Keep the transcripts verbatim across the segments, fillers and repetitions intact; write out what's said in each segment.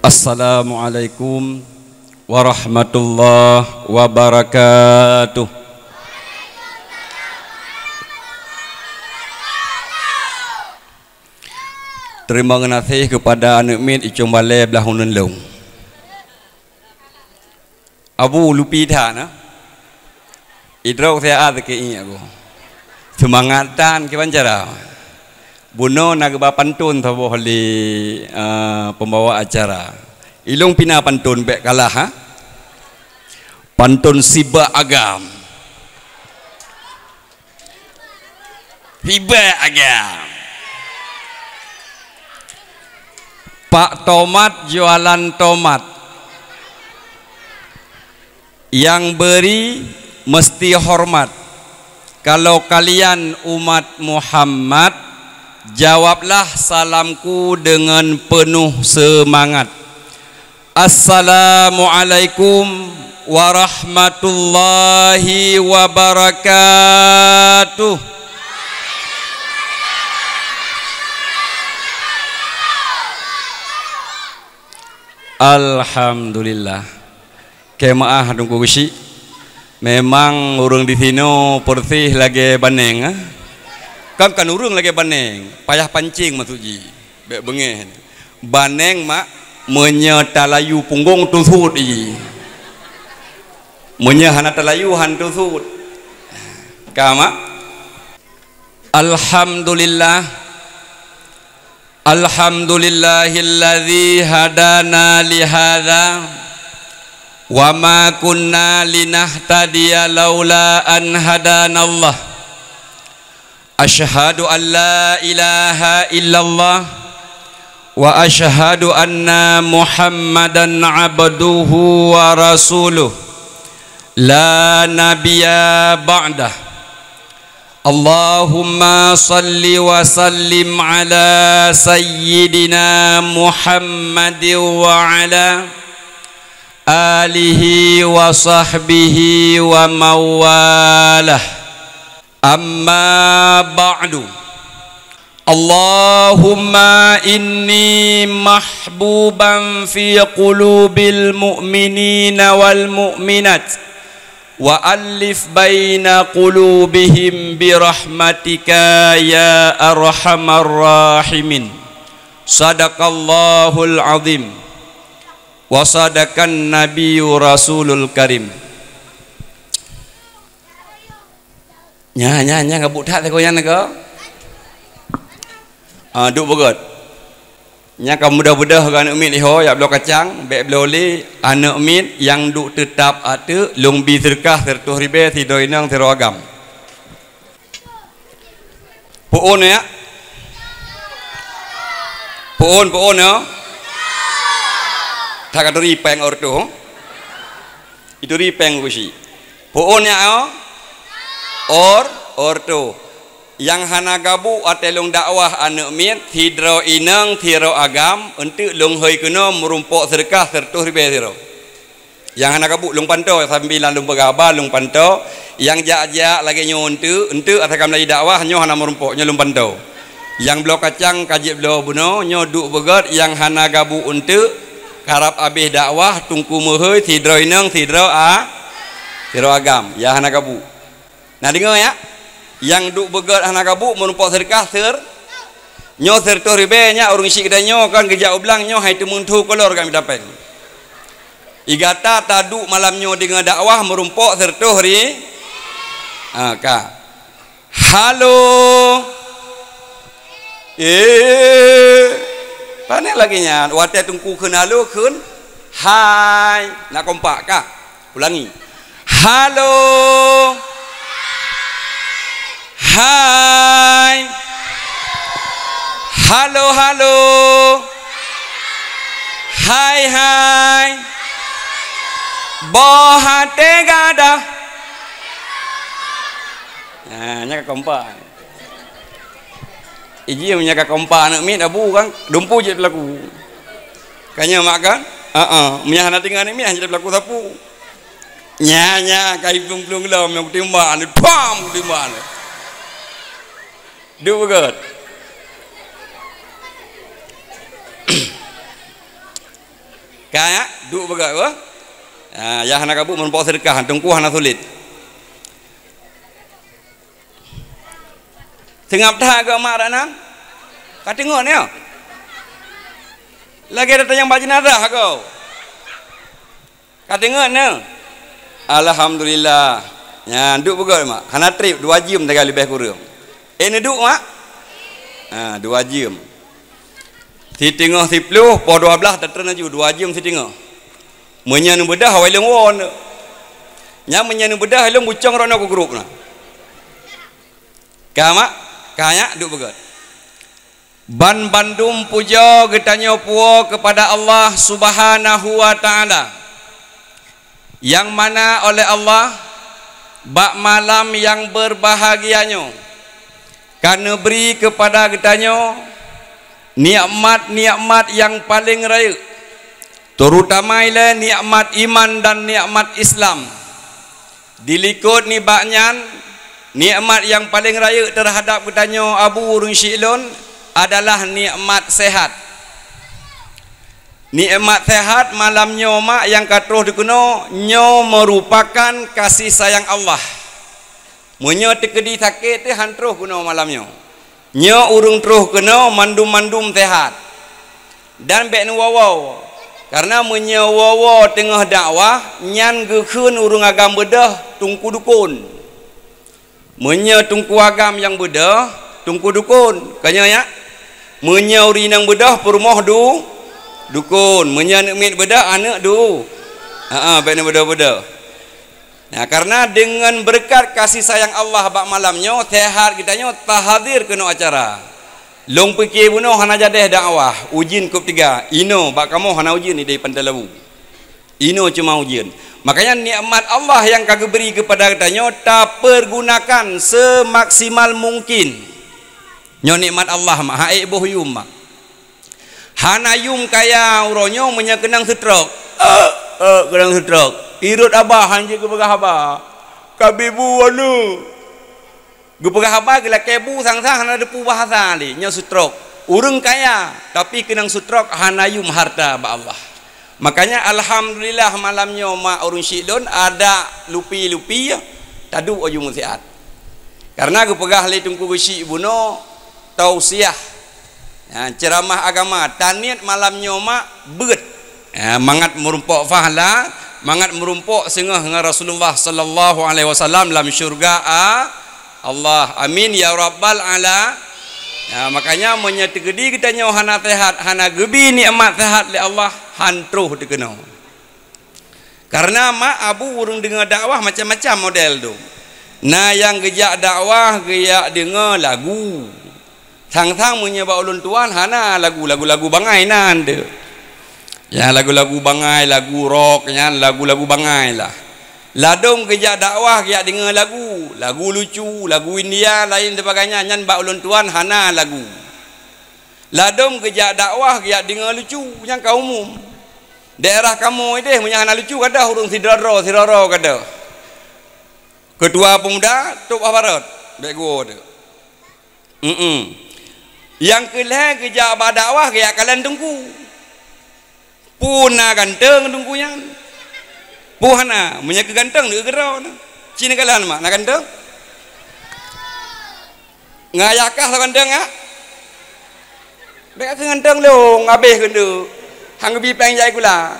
Assalamualaikum warahmatullahi wabarakatuh. Terima kasih kepada aneuk miet icong balée blah uneun lông. Abu lupi that na. Idrok siat keu ié aku. Seumangat tan kiban cara. Bunoe na geuba pantôn saboh lé, eh, pembawa acara. Ilong pina pantôn bék kalah, ha? Pantôn sibak agam. Sibak agam. Pak tomat jualan tomat. Yang beri mesti hormat. Kalau kalian umat Muhammad, jawablah salamku dengan penuh semangat. Assalamualaikum warahmatullahi wabarakatuh. Alhamdulillah. Keu meu'ah Teungku Geuchik. Memang ureuëng di sinoe peureusih lagée baneng, eh? Kan, kan ureuëng lagée baneng, payah pancéng maksud jih. Bék beungéh. Baneng mak, meunyoe talayu punggong tusut jih. Meunyoe hana talayu han tusut. Ka mak? Alhamdulillah. Alhamdulillahilladzi hadana lihadza wa ma kunna linahtadiya laula an hadanallah. Asyhadu an la ilaha illallah wa asyhadu anna Muhammadan abduhu wa rasuluh. La nabiyya ba'dah. Allahumma salli wa sallim ala sayyidina Muhammadin wa ala alihi wa sahbihi wa mawalah. Amma ba'du. Allahumma inni mahbuban fi qulubil mu'minina wal mu'minat, wa allif baina qulubihim bi rahmatika ya arhamar rahimin. Sadaqallahul azim. Wa sadaqan nabiyyu rasulul karim. Nya, nya, nya, gabuk that sagoe nyan ka. Ah, duek beugét. Nya ka mudah-mudah keu aneuk miet iho jak bloe kacang, bék bloe lé, aneuk miet nyang duek teutab ateueh, lôn bi seudeukah siratoh ribée sidroe inong sidroe agam. Peuôn ya? Peuôn, peuôn ya? That ka turi péng orto. Ituri péng kusi. Peuôn ya? Or, orto. Nyang hana gabuk watée lôn dakwah aneuk miet, sidroe inong, sidroe agam, eunteuk lôn hôi keunoe meurumpok seudeukah siratoh ribée sidroe. Nyang hana gabuk lôn pantoe, sambilan lôn peugah haba lôn pantoe, nyang jak-jak lagée nyoe eunteuk, eunteuk asai ka meulayeue dakwah nyoe hana meurumpok, nyoe lôn pantoe. Nyang bloe kacang ka jeuet bloe bunoe, nyoe duek beugét, nyang hana gabuk eunteuk, karab abéh dakwah, teungku meuhôi, sidroe inong, sidroe a-, sidroe agam, nyang hana gabuk. Na deungoe ya, nyang duek beugét hana gabuk meurumpok seudeukah sir-, nyoe siratoh ribée nyan ureuëng syiek geutanyoe kan geujak u blang nyoe hai teumeung tho kolor gak mita péng. Igata taduek malam nyoe deungoe dakwah meurumpok siratoh ri-, ha, ka. Halo. Eh, pane lagée nyan. Watée teungku kheun halo kheun hai. Nak kompak kah? Ulangi. Halo. Hai. Halo, halo. Hai, hai. Boh até gadoh. Nah, nyan ka kompak. Iji meunyoe ka kompak aneuk miet abu kan, dumpu jeuet pelaku. Kan nyan mak kan? Heeh, meunyoe hana tinggai aneuk miet hana jeuet pelaku sapu. Nya, nya, ka iplueng-plueng lom nyang kutimbak ni, pam kutimbak ni. Duek beugét. Ka, ya? Duek beugét, weh. Ha, nyang hana ka buet meurumpok seudeukah, teungku hana sulet. Seungab that geuh mak dak nan? Ka teungeut nyoe? Lagèe datang nyang bak jeunazah geuh. Ka teungeut nyoe? Alhamdulillah. Nyan, duek beugét, mak. Hana trép, dua jeuem sagai leubeh kureueng. Eh, neuduek, mak? Ha, dua jeuem. Siteungoh siplôh, poh dua blaih tatreun laju, dua jeuem siteungoh. Meunyoe neubeudoh, awai lôn woe. Nyan meunyoe neubeudoh, lôn bucong droeneuh keu grup na. Ka, mak? Ka, nyak, duek beugét. Banbandum pujoe geutanyoe puwoe keupada Allah Subhanahu wa Ta'ala, nyang mana oleh Allah bak malam nyang beurbahagia nyoe ka neubri keupada geutanyoe nikmat-nikmat nyang paleng rayeuk, teurutama ilée nikmat iman dan nikmat Islam. Dilikot nibak nyan, nikmat nyang paleng rayeuk teuhadab geutanyoe Abu ureuëng syiek lôn adalah nikmat sehat. Nikmat sehat malam nyoe, mak, nyang ka troh dikeunoe, nyoe meurupakan kasih sayang Allah. Meunyoe teukeudi sakét teuh han troh keunoe malam nyoe. Nyoe ureuëng troh keunoe mandum-mandum sehat. Dan bék neuwoe-woe. Kareuna meunyoe woe-woe teungoh dakwah, nyan geukheun ureuëng agam beudôh teungku dukon. Meunyoe teungku agam nyang beudôh, teungku dukon. Ka nyoe, ya? Meunyoe ureuëng inong beudôh, peurumoh du-, dukon. Meunyoe aneuëk miet beudôh, aneuëk du-, ha, bék neubeudôh-beudôh. Nah, kareuna deungon beureukat kasih sayang Allah bak malam nyoe, sehat geutanyoe tahadir keunoe acara. Lôn pike bunoe hana jadeh dakwah, ujeuen kôb teuga, inoe bak kamoe hana ujeuen ideh Pantai Labu. Inoe cuma ujeuen. Makanya nikmat Allah nyang ka geubri keupada geutanyoe tapeurgunakan seumaksimal mungkin. Nyoe nikmat Allah, mak, han ék boh yum, mak. Hana yum kaya uroe nyoe meunyoe keunong seutrok. Eh, eh, keunong seutrok. Irot haba han jeuet geupeugah haba. Ka bi bu aneuëk. Geupeugah haba geulakée bu sang-sang hana teupeu bahasa lé. Nyoe seutrok. Ureuëng kaya, tapi keunong seutrok hana yum harta bak Allah. Makanya alhamdulillah malam nyoe mak ureuëng syiek lôn ada lupi-lupi taduek aju meusiat. Kareuna geupeugah lé Teungku Geuchik bunoe tausiah. Ha, ceuramah agama, taniet malam nyoe mak beuet. Ha, mangat meurumpok fahla, mangat meurumpok singoh ngon Rasulullah sallallahu alaihi wasallam lam syurga a-, Allah. Amin ya rabbal ala. Ha, makanya meunyoe teukeudi geutanyoe hana sehat, hana geubi nikmat sehat lé Allah, han troh dikeunoe. Kareuna mak abu ureuëng deungoe dakwah macam-macam model tu. Na nyang geujak dakwah geujak deungoe lagu. Sang-sang meunyoe bak ulôn tuan hana lagu, lagu-lagu bangai nan tu. Ya, lagu-lagu bangai, lagu rock nyan, lagu-lagu bangai lah. Ladôm geujak dakwah geujak deungoe lagu, lagu lucu, lagu India lain sebagainya, nyan bak ulôn tuan hana lagu. Ladôm geujak dakwah geujak deungoe lucu, nyan ka umum. Daerah kamoe ideh meunyoe hana lucu gadôh ureuëng sidroe-droe, sidroe-droe gadôh. Keutua pemuda, top aparat, bék geuwoe tu. Mm-mm. Nyang keu lhée geujak bak dakwah geujak kalon teungku. Peue na ganteng teungku nyan? Peue hana, meunyoe keu ganteng deuh keudroe na. Ci neukalon mak, na ganteng? Ngayah kah soe ganteng, ya? Bék keu ganteng lôn, habéh keuneuk. Han geubi péng jai gula.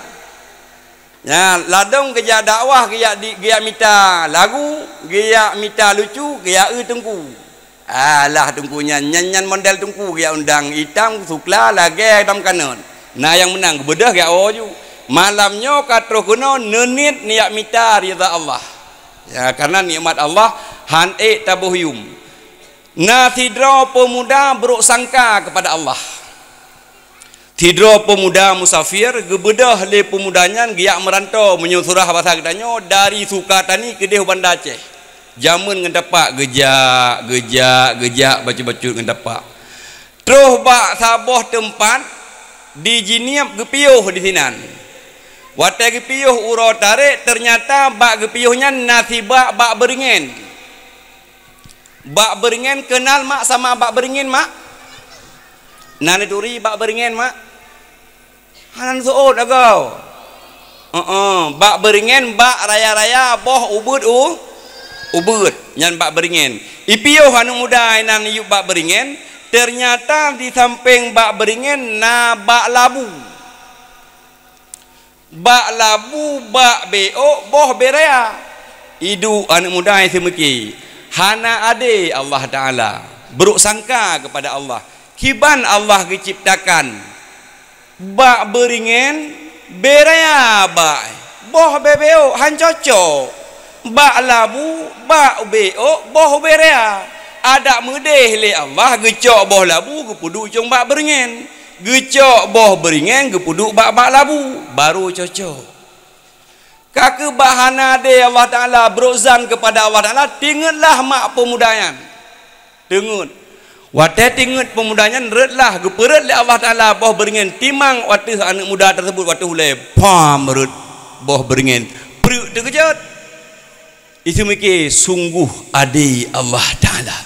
Nyan, ladôm geujak dakwah, geujak di, geujak mita lagu, geujak mita lucu, geujak eu teungku. Alah teungku nyan, nyan, nyan model teungku geujak undang, itam, sukla, lagée, itam kanot. Na nyang meunang, geubeudôh geujak woe ju. Malam nyoe ka troh keunoe neuniet neujak mita ridha Allah. Ya, kareuna nikmat Allah han ék taboh yum. Na sidroe peumuda brôk sangka keupada Allah. Sidroe peumuda musafir geubeudôh lé peumuda nyan geujak meuranto meunyoe surah basa geutanyoe dari Sukatani keudeh u Banda Aceh. Jameun ngon tapak geujak, geujak, geujak bacut-bacut ngon tapak. Troh bak saboh teumpat di Jeunieb geupiôh disinan. Watée geupiôh uroe tarek, teunyata bak geupiôh nyan na sibak bak beureungen. Bak beureungen keunal mak sama bak beureungen mak? Na neuturi bak beureungen mak? Hana neuseuôt agoe. Heeh, bak beuringén, bak raya-raya boh ubeuet u-, ubeuet. Nyan bak beuringén. Ipiôh aneuk muda inan yub bak beuringén, ternyata di sampéng bak beuringén na bak labu. Bak labu, bak béok, boh bée raya. Iduek aneuk muda nyang seumiki, hana adé Allah Taala, brok sangka keupada Allah. Kiban Allah geuciptakan bak beuringén, bée raya bak, boh bée béok, han cocok. Bak labu, bak béok, boh bée raya. Adak meudeh lé Allah geucok boh labu geupeuduek cong bak beuringén. Geucok boh beuringén geupeuduek bak, bak labu, barô cocok. Ka keuh bak hana adé Allah Taala, brok zan keupada Allah Taala, teungeutlah mak peumuda nyan. Teungeut. Watée teungeut peumuda nyan, reutlah, geupeureuet lé Allah Taala boh beuringén timang ateueh aneuk muda teuseubut ateueh ulée. Pam, reut boh beuringén. Preuk teukeujot. Iseumiki sunggoh adé Allah Taala.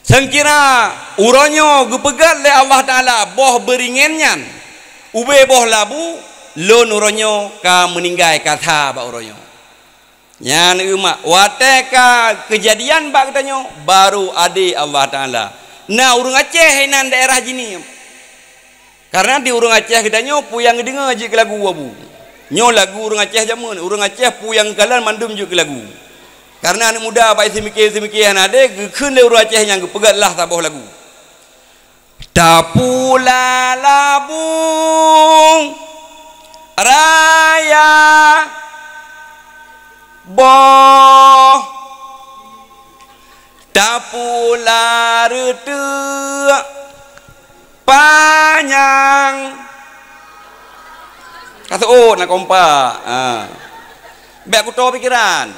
Seungkira uroe nyoe geupeugét lé Allah Taala boh beuringén nyan ubé boh labu, lôn uroe nyoe ka meuninggai kasa bak uroe nyoe. Nyan umat, watée ka keujadian bak geutanyoe, barô adé Allah Taala. Na ureuëng Aceh inan daerah jih nyoe. Karena di ureuëng Aceh geutanyoe peue nyang geudeungoe jeuet keu lagu abu. Nyoe lagu ureuëng Aceh jameun, ureuëng Aceh peue nyang geukalon mandum jeuet keu lagu. Karena aneuk muda bak iseumiki-seumiki hana adé, geukheun lé ureuëng Aceh nyan geupeugét lah saboh lagu. Tapula labu raya boh, tapula reuteuk panyang. Ka seuôt na kompak. Ha. Bék kuto pikeran.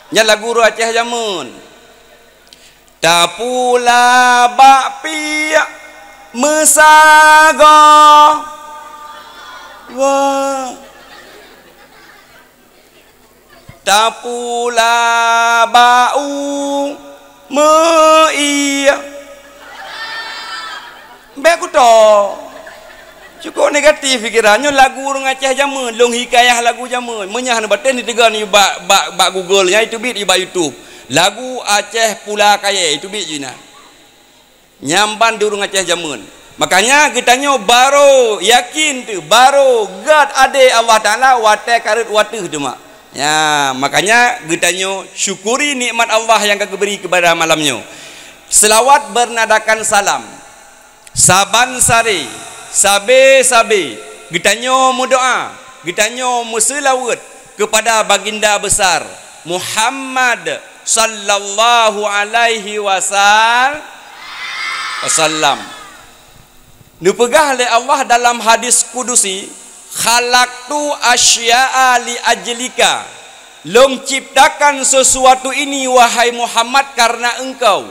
Nyan lagu ureuëng Aceh jameun. Tapula bak piek meusagoe. Wah. Tapula bak u meu-ie. Bék kuto. Cukôp negatif pikeran. Nyoe lagu ureuëng Aceh jameun, lôn hikayah lagu jameun. Meunyo hana batén, teuga nyoe bak, bak, bak Google, nyan iteubiet bak YouTube. Lagu Aceh Pula Kayée, iteubiet jih na. Nyan ban di ureuëng Aceh jameun. Makanya geutanyoe barô yakin teuh, barô gét adé Allah Taala watée ka rhot u ateueh teuma. Ya, makanya geutanyoe syukuri nikmat Allah nyang ka geubri keupada malam nyoe. Seulaweuet beunadakan salam. Saban sari, sabe-sabe, geutanyoe meudoá, geutanyoe meuseulaweuet keupada Baginda Besar Muhammad sallallahu alaihi wasal-, wasallam. Neupeugah lé Allah dalam hadis kudusi, "Khalaqtu asya'a li ajlika." Lôn ciptakan sesuatu ini, wahai Muhammad, karena engkau.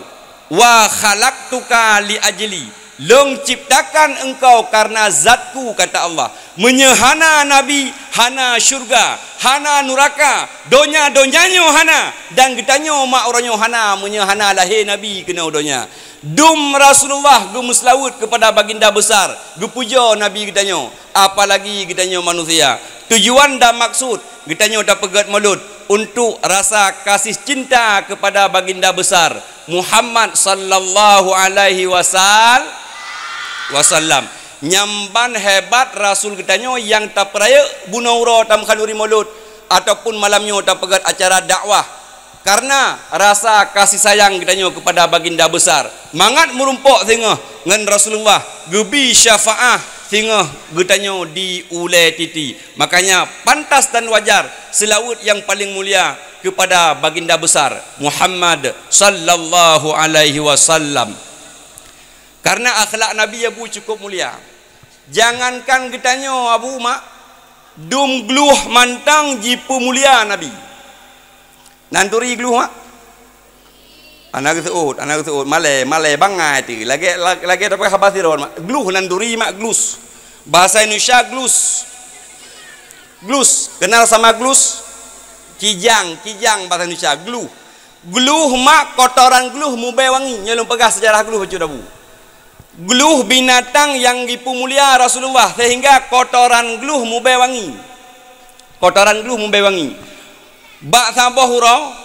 "Wa khalaqtuka li ajli." Lôn ciptakan engkau karena zatku, kata Allah. Meunyoe hana Nabi, hana syurga, hana nuraka, donya-donya nyoe hana, dan geutanyoe mak uroe nyoe hana, meunyoe hana lahé Nabi keunoe donya. Dum Rasulullah geumeuseulaweuet keupada Baginda Besar, geupujoe Nabi geutanyoe, apalagi geutanyoe manusia. Tujuan dan maksud geutanyoe tapeugét Maulud untuk rasa kasih cinta keupada Baginda Besar Muhammad sallallahu alaihi wasal-, wasallam. Nyang ban hebat Rasul geutanyoe nyang tapeurayeuk bunoe uroe tameukanuri Maulud ataupun malam nyoe tapeugét acara dakwah. Karena rasa kasih sayang geutanyoe keupada Baginda Besar, mangat meurumpok singoh ngon Rasulullah, geubi syafaah singoh geutanyoe di ulée titi. Makanya pantas dan wajar seulaweuet nyang paleng mulia keupada Baginda Besar Muhammad sallallahu alaihi wasallam. Karena akhlak Nabi Abu cukup mulia. Jangankan geutanyoe Abu mak, dum gluh mantong jipeumulia Nabi. Nan turi gluh mak? Hana geuseuôt, hana geuseuôt. Malée, malée bangai ti. Lagée, la-, lagée tapeugah haba sidroe mak. Gluh nan turi mak, glus. Bahasa Indonesia glus. Glus. Kenal sama glus? Kijang, kijang bahasa Indonesia. Gluh. Gluh mak, kotoran gluh mubée wangi. Nyoe lôn peugah seujarah gluh bacut Abu. Gluh binatang nyang jipeumulia Rasulullah sehingga kotoran gluh mubée wangi. Kotoran glôh mubèe wangi. Bak saboh uroe,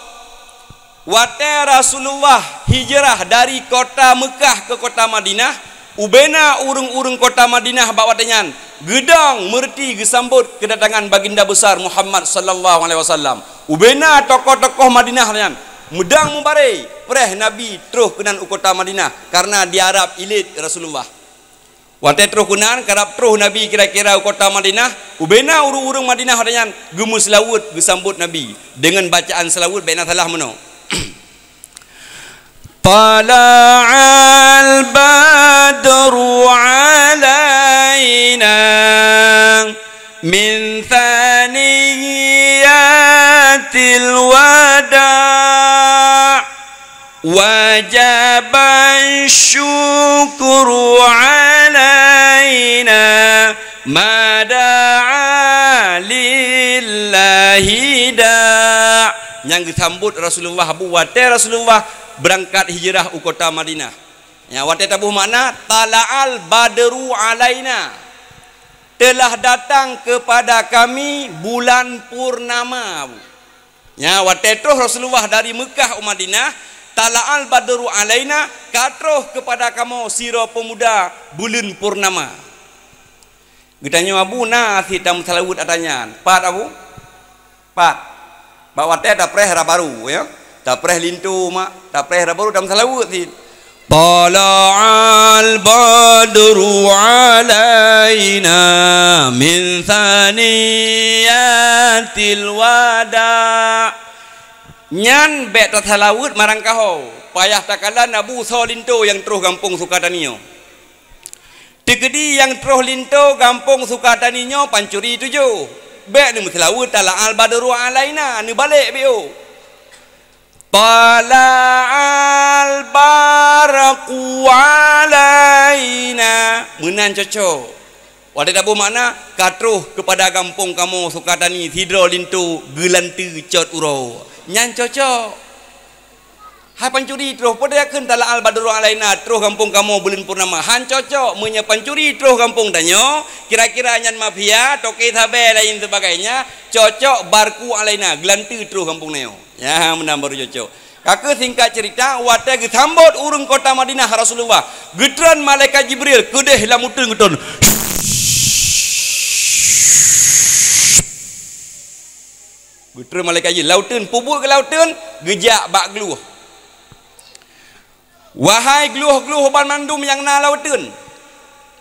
watèe Rasulullah hijrah dari kota Meukah keu kota Madinah, ubena ureuëng-ureuëng kota Madinah bak watèe nyan geudong meureuti geusambot keudatangan Baginda Besar Muhammad sallallahu alaihi wasallam. Ubena tokoh-tokoh Madinah nyan meudong mubaré preh Nabi troh keunan u kota Madinah, kareuna diarab ilét Rasulullah. Watèe troh keunan, karab troh Nabi kira-kira u kota Madinah, ubena ureuëng-ureuëng Madinah watèe nyan geumeuseulaweuet geusambot Nabi deungon bacaan seulaweuet, bèk na salah meunoe. Tala'al badru alaina min thaniyatil wada'. Wajaba syukru alaina ma da'a lillahi da'. Nyang geusambot Rasulullah, Abu, watèe Rasulullah beurangkat hijrah u kota Madinah. Ya, watèe taboh makna, tala'al badru alaina. Telah datang kepada kami bulan purnama, Abu. Nya, watèe troh Rasulullah dari Meukah u Madinah, tala'al badru alaina, ka troh keupada kamoe sidroe peumuda buleuen purnama. Geutanyoe, Abu, na sit tameuseulaweuet atra nyan. Pat, Abu? Pat. Bak watèe tapreh rab barô, ya. Tapreh linto, mak, tapreh rab barô tameuseulaweuet sit. Tala'al badru alaina min thaniyatil wada'. Nyan bèk taseulaweuet marang kaho, payah takalon Abu soe linto nyang troh gampông Sukatani nyoe. Teukeudi nyang troh linto gampông Sukatani nyoe pancuri tujoh. Bèk neumeuseulaweuet tala'al badru alaina, neubalek biôh. Tala'al barqu alaina. Meunan cocok. Watèe taboh makna, ka troh keupada gampông kamoe Sukatani sidroe linto geulanteue cot uroe. Nyan cocok. Hai pancuri troh, peue takheun tala'al badru alaina troh gampông kamoe buleuen purnama. Han cocok, meunyoe pancuri troh gampông tanyoe, kira-kira nyan mafia, toke sabèe laén sebagainya, cocok barqu alaina, geulanteue troh gampông tanyoe. Ya, meunan baru cocok. Ka keuh singkat cerita, watèe geusambot ureuëng kota Madinah Rasulullah, geutreun malaikat Jibril keudeh lam uteuen geutreun. Geutreun malaikat Jibril, lam uteuen, peubuet keu lam uteuen, geujak bak glôh. Wahai glôh-glôh banmandum nyang na lam uteuen,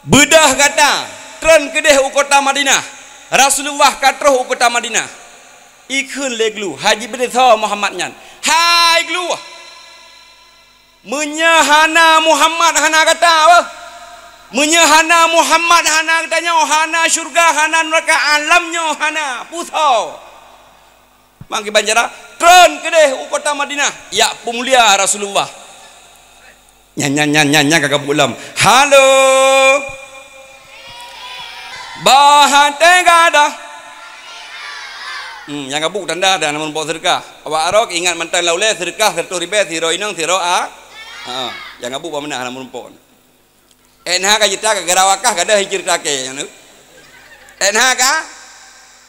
beudôh gata treun keudeh u kota Madinah. Rasulullah ka troh u kota Madinah. Ikheun lé glôh, hai Jibril, soe Muhammad nyan? Hai glôh! Meunyoe hana Muhammad, hana gata, beuh. Meunyoe hana Muhammad, hana geutanyoe, hana syeuruga, hana nuraka, alam nyoe hana. Peue soe? Mangke banjara, treun keudeh u kota Madinah, jak peumulia Rasulullah. Nyan, nyan, nyan, nyan, nyan ka gabuk lom. Halo. Bah até gadôh. Hmm, nyang gabuk tanda dah na meurumpok seudeukah. Awak arok ingat mantong lam ulèe seudeukah seratus ribèe sidroe inong sidroe a. Ha, nyang gabuk bah meunah na meurumpok. Eh, na ka jita ka geura wakah ka deuh cerita kèe nyan tu. Eh, na ka?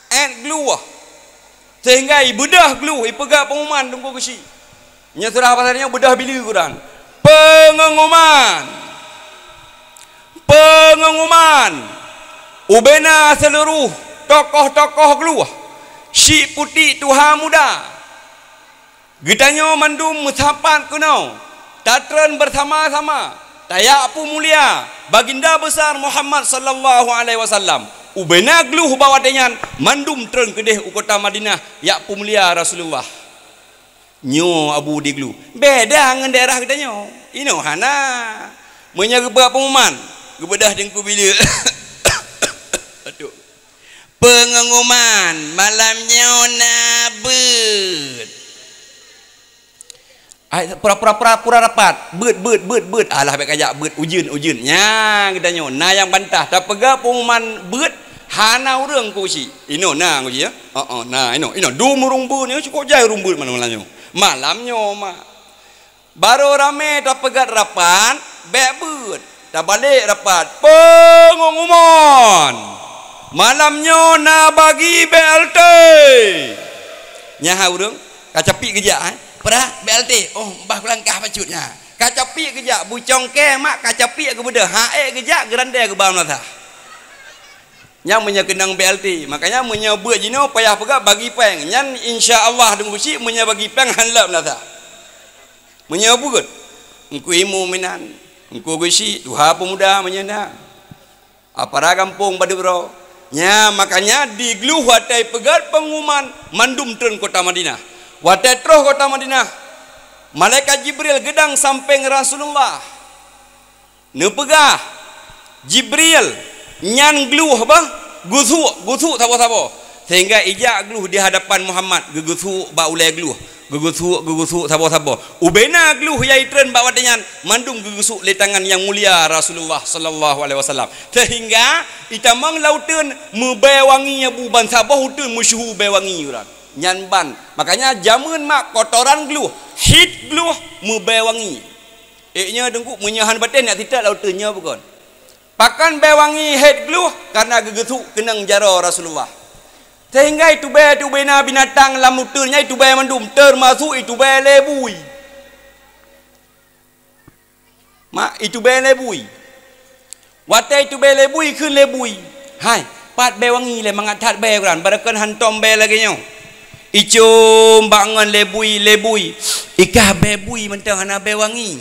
Eh, glôh. Sehingga ibeudôh glôh, ipeugah pengumuman Teungku Geuchik. Nyoe surah pasal nyoe beudôh bileue Quran. Pengumuman. Pengumuman. Ubena seuluruh tokoh-tokoh glôh. Syiek putéh tuha muda. Geutanyoe mandum meusapat keunoe, tatreun beusama-sama, tajak peumulia Baginda Besar Muhammad sallallahu alaihi wasallam. Ubena glôh bak watèe nyan mandum treun keudeh u kota Madinah jak peumulia Rasulullah. Nyoe Abu di glôh. Beda ngon daerah geutanyoe. Inoe hana. Meunyoe geupeugah pengumuman, geubeudôh teungku bileue. Aduh. Pengumuman, malam nyoe na beuet. Ai, pura-pura, pura-pura rapat. Beuet, beuet, beuet, beuet. Alah, bèk kajak beuet, ujeuen, ujeuen. Nyan, geutanyoe, na nyang bantah. Tapeugah pengumuman beuet, hana ureueng kusi. Inoe na kusi, ya? Heeh, na, inoe, inoe. Dum ureueng beuet nyoe, cukôp jai ureueng beuet malam-malam nyoe. Malam nyoe, mak. Barô ramè tapeugöt rapat, bèk beuet. Tabalek rapat, peungumuman. Malam nyoe na bagi B L T. Nyan hai ureuëng, ka capiek geujak, eh? Peurah B L T. Oh, bah kulangkah bacut nyan. Ka capiek geujak, bucong kée mak ka capiek geubeudôh, ha ék geujak geurandée geuba meunasah. Nyan meunyoe keunong B L T. Makanya meunyoe beuet jinoe payah peugah bagi péng. Nyan insya Allah deungon geuchik meunyoe bagi péng han lom meunasah. Meunyoe beuet, Teungku Imum inan, Teungku Geuchik, tuha peumuda meunyoe na. Apara gampông Badubro. Nya, makanya digluh watée peugét peungumuman mandum treun kota Madinah. Watée troh kota Madinah, malaikat Jibril geudang sampéng Rasulullah. Neupeugah, Jibril nyan gluh bah, gusuk, gusuk saboh-saboh. Sehingga ijak gluh di hadapan Muhammad, geugusuk bak ulée gluh. Geugusuk, geugusuk saboh-saboh. Ubena gluh nyang itreun bak watée nyan, mandum geugusuk lé tangan nyang mulia Rasulullah sallallahu alaihi wasallam. Sehingga itamong lam uteuen meubée wangi, nyan bu ban saboh uteuen meusyeuhu bée wangi urat. Nyan ban. Makanya jameun mak kotoran gluh, hit gluh meubée wangi. Ék nyoe Teungku, meunyoe han bateh nak sitat lam uteuen nyoe bukon. Pakon bée wangi hét gluh, karena geugeusuek keunong jaroe Rasulullah. Sehingga itubée, tubée na binatang lam uteuen nyan itubée mandum, teumasuk itubée lé bui. Mak, itubée lé bui. Watée itubée lé bui, kheun lé bui, "Hai, pat bée wangi lé mangat that bée keuran, barokon hantom bée lagée nyoe." Icom bak ngon lé bui, lé bui. Ikah bée bui mantong hana bée wangi.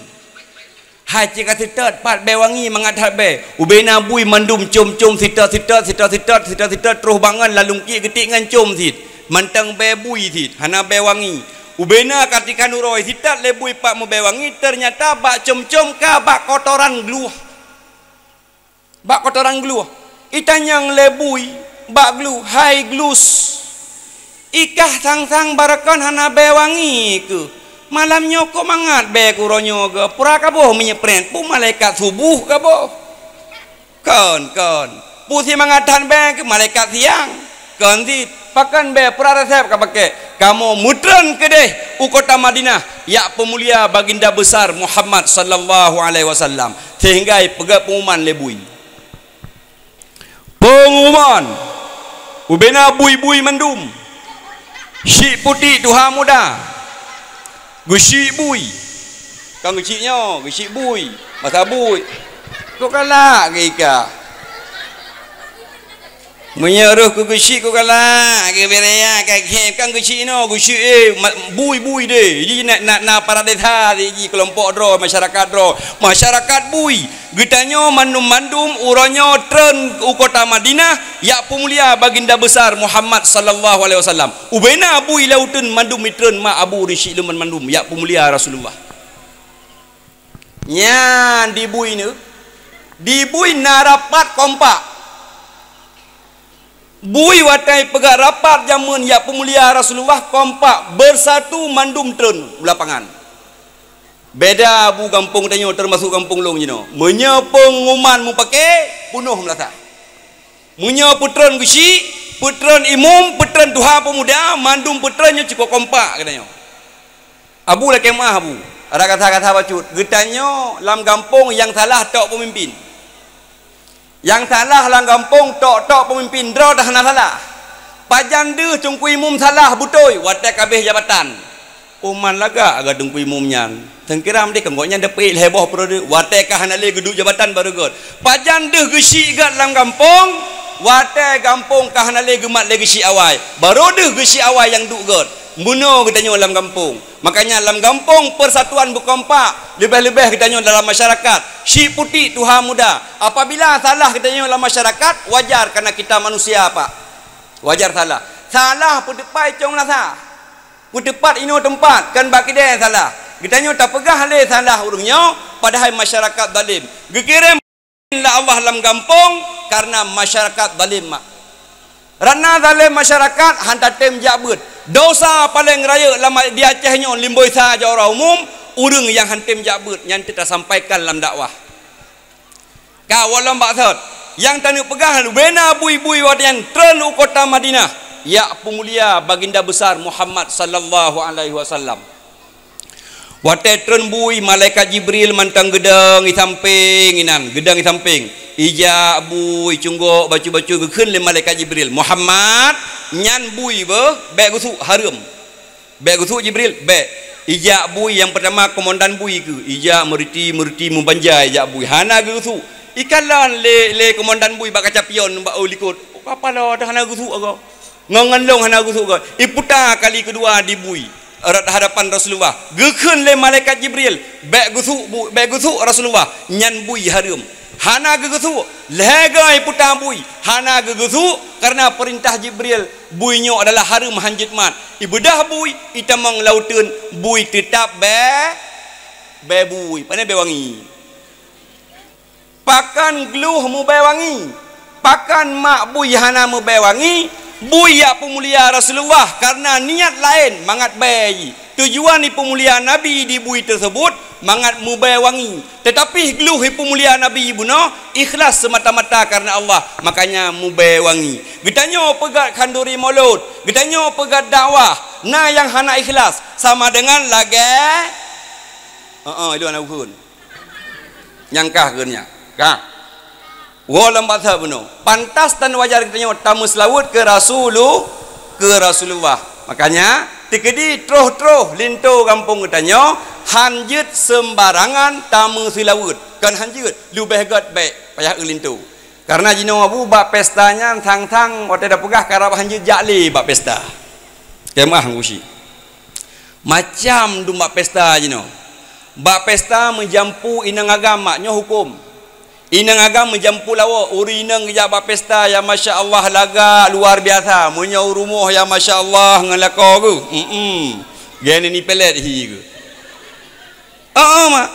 Hai cit ka sitot, pat bée wangi mangat that bée. Ubena bui mandum com-com sitot-sitot, sitot-sitot, sitot-sitot, troh bangon lalungki geutik ngon com cit. Mantong bée bui cit, hana bée wangi. Ubena katika nuroi sitot lé bui pat meubée wangi, ternyata bak com-com ka bak kotoran gluh. Bak kotoran gluh. Itanyong lé bui bak gluh, "Hai glus, ikah sang-sang barokon hana bée wangi keuh? Malam nyoe kok mangat bée keu uroe nyoe geuh? Pura kaboh meunyeupret, peue malaikat suboh kaboh?" "Kon, kon. Peue si mangat that bée keuh, malaikat siang?" "Kon cit, pakon bée pura resep ka pakék?" "Kamoe meutreun keudeh u kota Madinah, jak peumulia Baginda Besar Muhammad sallallahu alaihi wasallam." Sehingga ipeugét peungumuman lé bui. Peungumuman ubena bui-bui mandum. Chik putik tuha muda. Geuchik bui. Kon geuchik nyoe, geuchik bui. Masa bui. Kok galak geuh ikah. Meunyoe roh keu geuchik kok galak, geubereya ka ghem, kan geuchik inoe, geuchik, eh, ma-, bui-bui deh. Ji na, na, na para desa ji, kelompok droe, masyarakat droe. Masyarakat bui. Geutanyoe mandum-mandum uroe nyoe treun u kota Madinah, jak peumulia Baginda Besar Muhammad sallallahu alaihi wasallam. Ubena bui lam uteuen mandum itreun mak abu risyik leuman mandum, jak peumulia Rasulullah. Nyan di bui nyoe, di bui na rapat kompak. Bui watée peugah rapat jameun jak peumulia Rasulullah kompak, beusatu mandum treun u lapangan. Beda bu gampông tanyoe teumasuk gampông lôn jinoe. Meunyoe peungumuman mupake, peunoh meulasah. Meunyoe peutreun geuchik, peutreun imum, peutreun tuha peumuda, mandum peutreun nyoe cukôp kompak geutanyoe. Abu lakée meuáh, Abu. Rot gata-gata bacut. Geutanyoe lam gampông nyang salah tok peumimpin. Nyang salah lam gampông tok-tok peumimpin, droe dah hana salah. Pajan deuh Teungku Imum salah beutôi watée ka abéh jabatan. Uman lagak gét Teungku Imum nyan. Seungkiram deh keu gobnyan dapeuék lhée boh periode, watée ka hana lé geuduek jabatan barô gét. Pajan deuh geuchik gét lam gampông, watée gampông ka hana lé geumat lé geuchik awai, barô deuh geuchik awai nyang duek gét. Bunoe geutanyoe lam gampông. Makanya lam gampông persatuan beukompak, leubeh-leubeh geutanyoe dalam masyarakat. Chik putik tuha muda. Apabila salah geutanyoe lam masyarakat, wajar karena kita manusia, Pak. Wajar salah. Salah peuteupat icong meulasah. Peuteupat inoe teumpat, kon bak kidée salah. Geutanyoe tapeugah lé salah ureuëng nyoe, padahai masyarakat zalim. Geukirém lé Allah lam gampông karena masyarakat zalim mak. Karena zalim masyarakat han tatém jak beuet. Dosa paleng rayeuk lam di Aceh nyoe limboe sa jaroe umum, ureuëng nyang han tém jak beuet nyan teuh tasampaikan lam dakwah. Ka walom bak sot, nyang taneuk peugah bena bui-bui watée nyan treun u kota Madinah, jak peumulia Baginda Besar Muhammad sallallahu alaihi wasallam. Watée treun bui, malaikat Jibril mantong geudong i sampéng inan, geudong i sampéng. Ijak bui, cunggok, bacut-bacut, geukheun lé malaikat Jibril, "Muhammad, nyan bui beuh, bék geusuk, hareuem." "Bék geusuk, Jibril, bék." Ijak bui nyang peutama, komandan bui keuh. Ijak meuriti-meuriti, meubanja ijak bui. Hana geusuk. Ikalon lé, lé komandan bui bak kaca pion bak u likot. Kapala dah hana geusuk agoe. Ngon, ngon lôn hana geusuk agoe. Iputa kali keudua di bui. Rot hadapan Rasulullah. Geukheun lé malaikat Jibril, "Bék geusuk bu-, bék geusuk Rasulullah. Nyan bui hareuem." Hana geugeusuk, lhée goe iputa bui, hana geugeusuk, kareuna peurintah Jibril, bui nyoe adalah hareuem, hanjeuet mat. Ibeudôh bui, itamong lam uteuen, bui teutab bée, bée bui, pane bée wangi. Pakon glôh meubée wangi? Pakon mak bui hana meubée wangi? Bui jak peumulia Rasulullah kareuna niet laén mangat bée jih. Tujuan ipeumulia Nabi di bui teuseubut mangat meubée wangi. Teutapi glôh ipeumulia Nabi bunoe ikhlas seumata-mata kareuna Allah, makanya meubée wangi. Geutanyoe peugét khanduri Maulud, geutanyoe peugét dakwah, na nyang hana ikhlas, sama deungon lagée, heeh, ilôn hana ukeue. Nyang kah keuh nyan. Kah. Woe lom bak that bunoe. Pantas dan wajar geutanyoe tameuseulaweuet keu Rasulu-, keu Rasulullah. Makanya, teukeudi troh-troh linto gampông geutanyoe, hanjeuet seumbarangan tameuseulaweuet. Kon hanjeuet, leubeh gét bék payah eu linto. Kareuna jinoe abu bak pesta nyan thang-thang watée tapeugah karab hanjeuet jak lé bak pesta. Keumah ngusi. Macam dum bak pesta jinoe. Bak pesta meujampu inong agam mak nyoe huköm. Inong agam meujampu lawok, ureuëng inong geujak bak pesta, ya masya Allah lagak luar biasa. Meunyoe u rumoh ya masya Allah ngon lakoe geuh. Hmm. Geuhnyan ni pelet hi geuh. Heeh mak.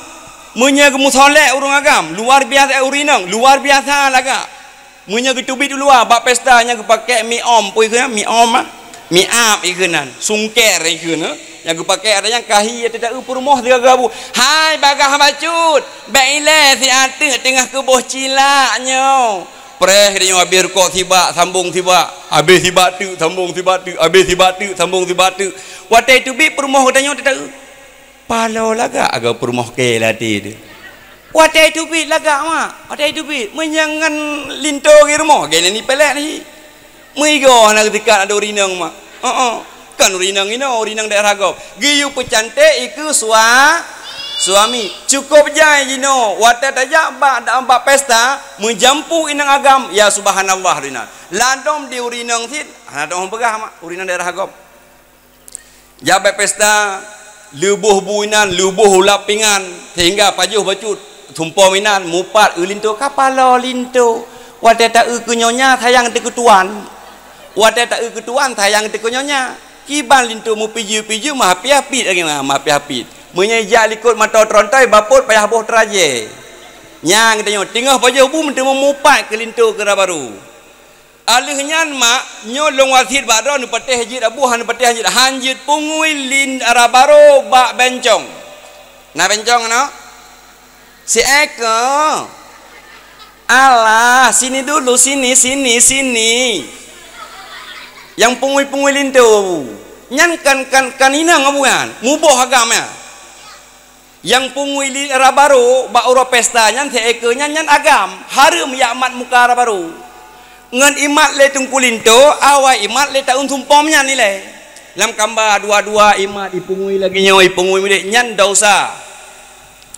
Meunyoe geumeusolek ureuëng agam, luar biasa ureuëng inong, luar biasa lagak. Meunyoe geuteubiet u luwa bak pesta nyang geupakée miom, peue ikheun miom ah? Miap ikheun nan, sungker ikheun, eh? Nyang geupakée ata nyang kahi ata taeu peurumoh sigaga bu. Hai bagah bacut, bék ilée si ateuk teungoh keuboh cilak nyoe. Preh nyoe habéh rukok sibak sambong sibak, habéh sibak teuk sambong sibak teuk, habéh sibak teuk sambong sibak teuk. Watée teubiet peurumoh geutanyoe teuta-eu. Paloe lagak agoe peurumoh kée lam até teuh. Watée teubiet lagak mak, watée teubiet meunyoe ngon linto geuh rumoh, geuhnyan ni pelet ni. Meuigoe hana geutika ado ureuëng inong mak. Heeh. Kon ureuëng inong inoe, ureuëng inong daerah gob. Geuyue peucanték ikeue sua-, suami. Cukop jai jinoe, watée tajak bak, bak pesta, meujampu inong agam, ya subhanallah rinat. Ladom di ureuëng inong cit, hana teuh peugah mak, ureuëng inong daerah gob. Jak bak pesta, leuboh bu inan, leuboh ulap pingan, sehingga pajoh bacut, sumpom inan, mupat eu linto, ka paloe linto. Watée taeu keu nyonya sayang teuh keu tuan. Watée taeu keu tuan sayang teuh keu nyonya. Kiban linto meupijeu-pijeu meuhapi-hapi lagée na, meuhapi-hapi. Meunyoe jak likot mata teurontoi bapot payah boh teurajée. Nyang geutanyoe teungoh pajoh bu meuteumé mupat keu linto keu raba barô. Aleuh nyan mak, nyoe lôn wasiet bak droe neupatéh jeuet abu han neupatéh jeuet, han jeuet pungui lin raba barô bak bencong. Na bencong na? Siék keuh. Alah, sini dulu, sini, sini, sini. Nyang pungui-pungui linto. Nyan kan, kan, kan inong abu nyan. Muboh agam nyan. Nyang pungui li raba barô bak uroe pesta nyan siék keuh nyan, nyan agam, hareuem jak mat muka raba barô. Ngon imat lé teungku linto, awai imat lé taun sumpom nyan ilée. Lam kamba dua-dua imat ipungui lagée nyoe, ipungui mudik nyan dosa.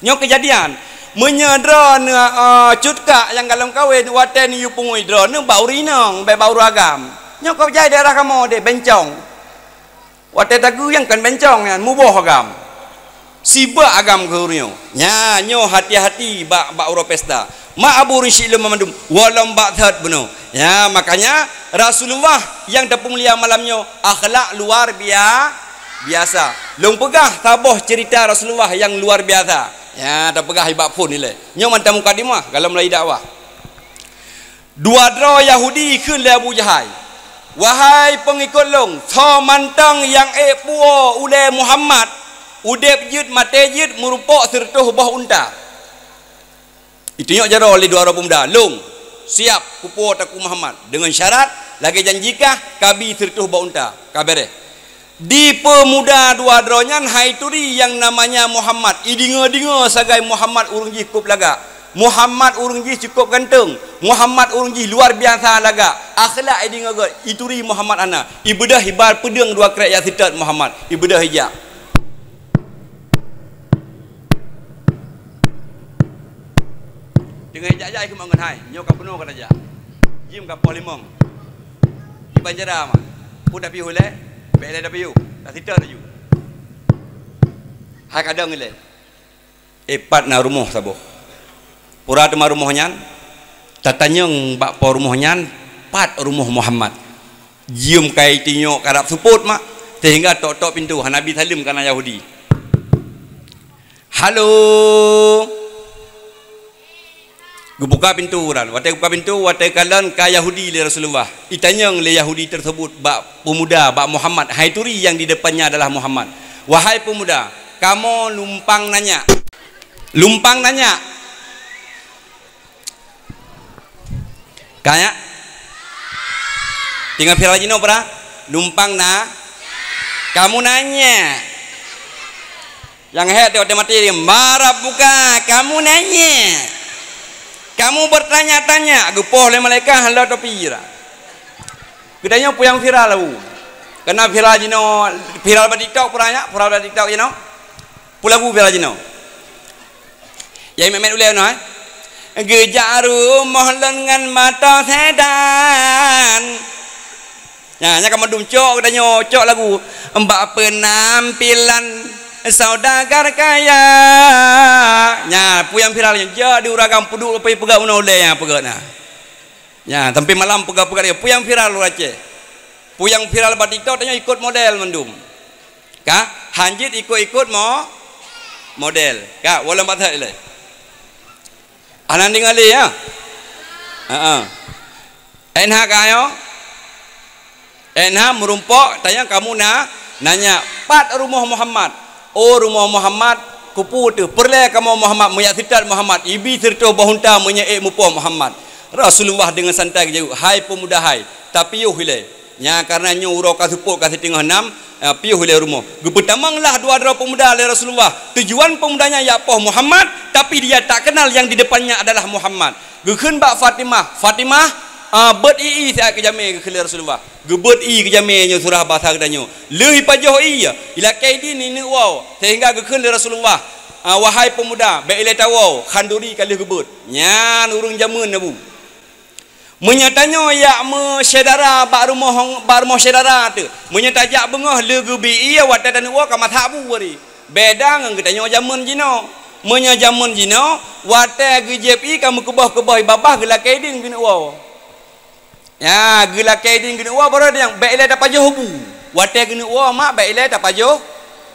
Nyoe keujadian. Meunyoe droeneuh, eh, cut kak nyang galom kawen watée neuyue pungui droeneuh bak ureuëng inong, bék bak ureuëng agam. Nyoe kop jai daerah kamoe deh, bencong. Watée tageuyang kon bencong nyan, muboh agam. Sibak agam keu ureuëng nyoe. Nya, nyoe hati-hati bak, bak uroe pesta. Mak abu ureuëng syiek lom mandum, walom bak that bunoe. Ya, makanya Rasulullah nyang tapeumulia malam nyoe akhlak luar bia-, biasa. Lôn peugah saboh cerita Rasulullah nyang luar biasa. Ya, tapeugah ibak phon ilée. Nyoe mantong mukadimah dalam mulai dakwah. Dua droe Yahudi kheun lé Abu Jahai, "Wahai peungikot lôn, soe mantong nyang ék puwoe ulée Muhammad, udeb jeuet maté jeuet meurumpok sireutôh boh unta." Itunyok jaroe lé dua droe peumuda, "Lôn siab kupuwoe Teungku Muhammad, deungon syarat lagée janji kah kabi sireutôh boh unta." Ka béréh. Di peumuda dua droe nyan hai turi nyang namanya Muhammad, ideungoe-deungoe sagai Muhammad ureuëng jih kôb lagak. Muhammad ureuëng jih cukup ganteng. Muhammad ureuëng jih luar biasa lagak. Akhlak i deungoe gét, ituri Muhammad hana. Ibeudôh iba peudeueng dua krek jak seutôt Muhammad. Ibeudôh ijak. Teungoh ijak-jak ikheun ngon hai, nyoe ka peunoh ka tajak. Jim ka poh limong. Di banjara mah. Pun tapiôh ilée, bék ilée tapiôh. Taseutôt laju. Hai kadang ilée. Eh, pat na rumoh saboh. Pura teuma rumoh nyan, tatanyong bak po rumoh nyan, pat rumoh Muhammad. Jeuem kai tinyok karab seupôt mak, sehingga tok-tok pintoe, hana bi saleuem kana Yahudi. "Halo!" Geubuka pintoe uran. Watée geubuka pintoe, watée kalon ka Yahudi lé Rasulullah. Itanyong lé Yahudi tersebut bak peumuda, bak Muhammad, hai turi nyang di depannya adalah Muhammad. "Wahai peumuda, kamoe lumpang nanya." Lumpang nanya. Ka nyak? Teungoh viral jinoe pura? Lumpang na? Kamu nanya. Nyang hék teuh watée maté dia, "Ma rabbuka?" Kamu nanya. Kamu bertanya-tanya, geupoh lé malaikat hana topi ra. Geutanyoe peue nyang viral lagu. Karena viral jinoe, viral bak TikTok pura nyak, viral bak TikTok jinoe. Peue lagu viral jinoe? Nyang mét-mét ulée nyoe, eh? Geujak rumoh lôn ngon moto sedan. Nyan, nyan ka mandum cok geutanyoe, cok lagu. Bak penampilan saudagar kaya. Nyan, peue nyang viral nyan, jak di ureueng agam peuduek leupah peugah unoe ulée nyang peugah na. Nyan, sampai malam peugah-peugah dia, peue nyang viral ureueng Aceh. Peue nyang viral bak TikTok, tanyoe ikot model mandum. Ka? Hanjeuet ikot-ikot mo-, model. Ka? Waleueng bak that ilée. Hana deungoe lé, ya? Heeh. Enha ka ayo? Enha meurumpok, tanyong kamu na, nanya, "Pat rumoh Muhammad?" "Oh, rumoh Muhammad, keupeue teuh? Peureulée kamoe Muhammad, meujak seutôt Muhammad, ibi sireutôh boh unta meunyoe ék mupoh Muhammad." Rasulullah deungon santai geujaweueb, "Hai peumuda hai, tapiôh ilée. Nyan kareuna nyoe uroe ka seupôt ka siteungoh nam, eh, piôh ilée rumoh." Geupeutamong lah dua droe peumuda lé Rasulullah. Tujuan peumuda nyan jak poh Muhammad, tapi dia tak kenal yang di depannya adalah Muhammad. Geukheun bak Fatimah, "Fatimah, ah, beuet ié siat keu jamé," geukheun lé Rasulullah. Geubeuet ié keu jamé nyoe surah basa geutanyoe. Lheueh ipajoh ié, ilakée dien ineuk woe, sehingga geukheun lé Rasulullah, "Ah, wahai peumuda, bék ilée tawoe, khanduri ka lheueh geubeuet." Nyan ureuëng jameun na bu. Meunyoe tanyoe jak meusyedara bak rumoh, bak rumoh syedara teuh, meunyoe tajak beungoh lheueh geubi ié watée taneuk woe ka masak bu ari. Beda ngon geutanyoe jameun jinoe. Meunyoe jameun jinoe, watée geujieb ié ka meukeubah-keubah ié babah geulakée dien geuneuk woe. Ya, geulakée dien geuneuk woe baroe nyang bék ilée tapajoh bu. Watée geuneuk woe mak bék ilée tapajoh,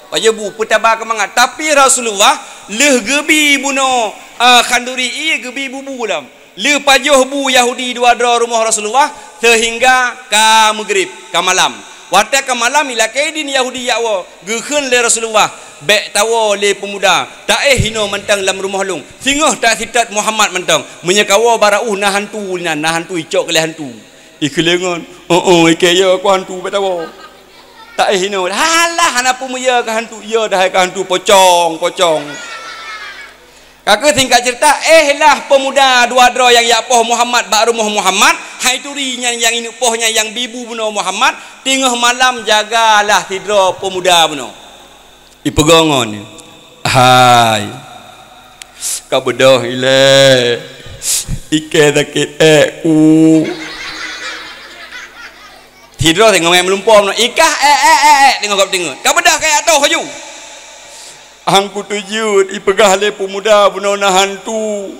pajoh bu, peutaba keumangat. Tapi Rasulullah lheueh geubi bunoe, ah, khanduri ié geubi bu-bu lom. Lheueh pajoh bu Yahudi dua droe rumoh Rasulullah sehingga ka meugrib, ka malam. Watée ka malam ilakée dien Yahudi jak woe, geukheun lé Rasulullah, "Bék tawoe lé peumuda, taéh inoe mantong lam rumoh lôn. Singoh taseutôt Muhammad mantong. Meunyoe kawoe barô na hantu nyan, na hantu icok keu lé hantu." Ikeulengon, "Oh, oh, ikée yo keu hantu bék tawoe. Taéh inoe." Halah, hana peue meuyô keu hantu, yo dah hai keu hantu pocong, pocong. Ka keuh singkat ceurita, éh lah peumuda dua droe nyang jak poh Muhammad bak rumoh Muhammad, hai turi nyan nyang ineuk poh nyan nyang bi bu bunoe Muhammad, teungoh malam jagalah sidroe peumuda bunoe. Ipeugah ngon, "Hai, ka beudôh ilée, ikée sakét ék ku." Sidroe singoh ngon meulumpom, "Ikah ék, ék, ék, ék," teungoh gob teungeut. "Ka beudôh kayée atôh laju." "Hang kuteujeuet," ipeugah lé peumuda bunoe na hantu.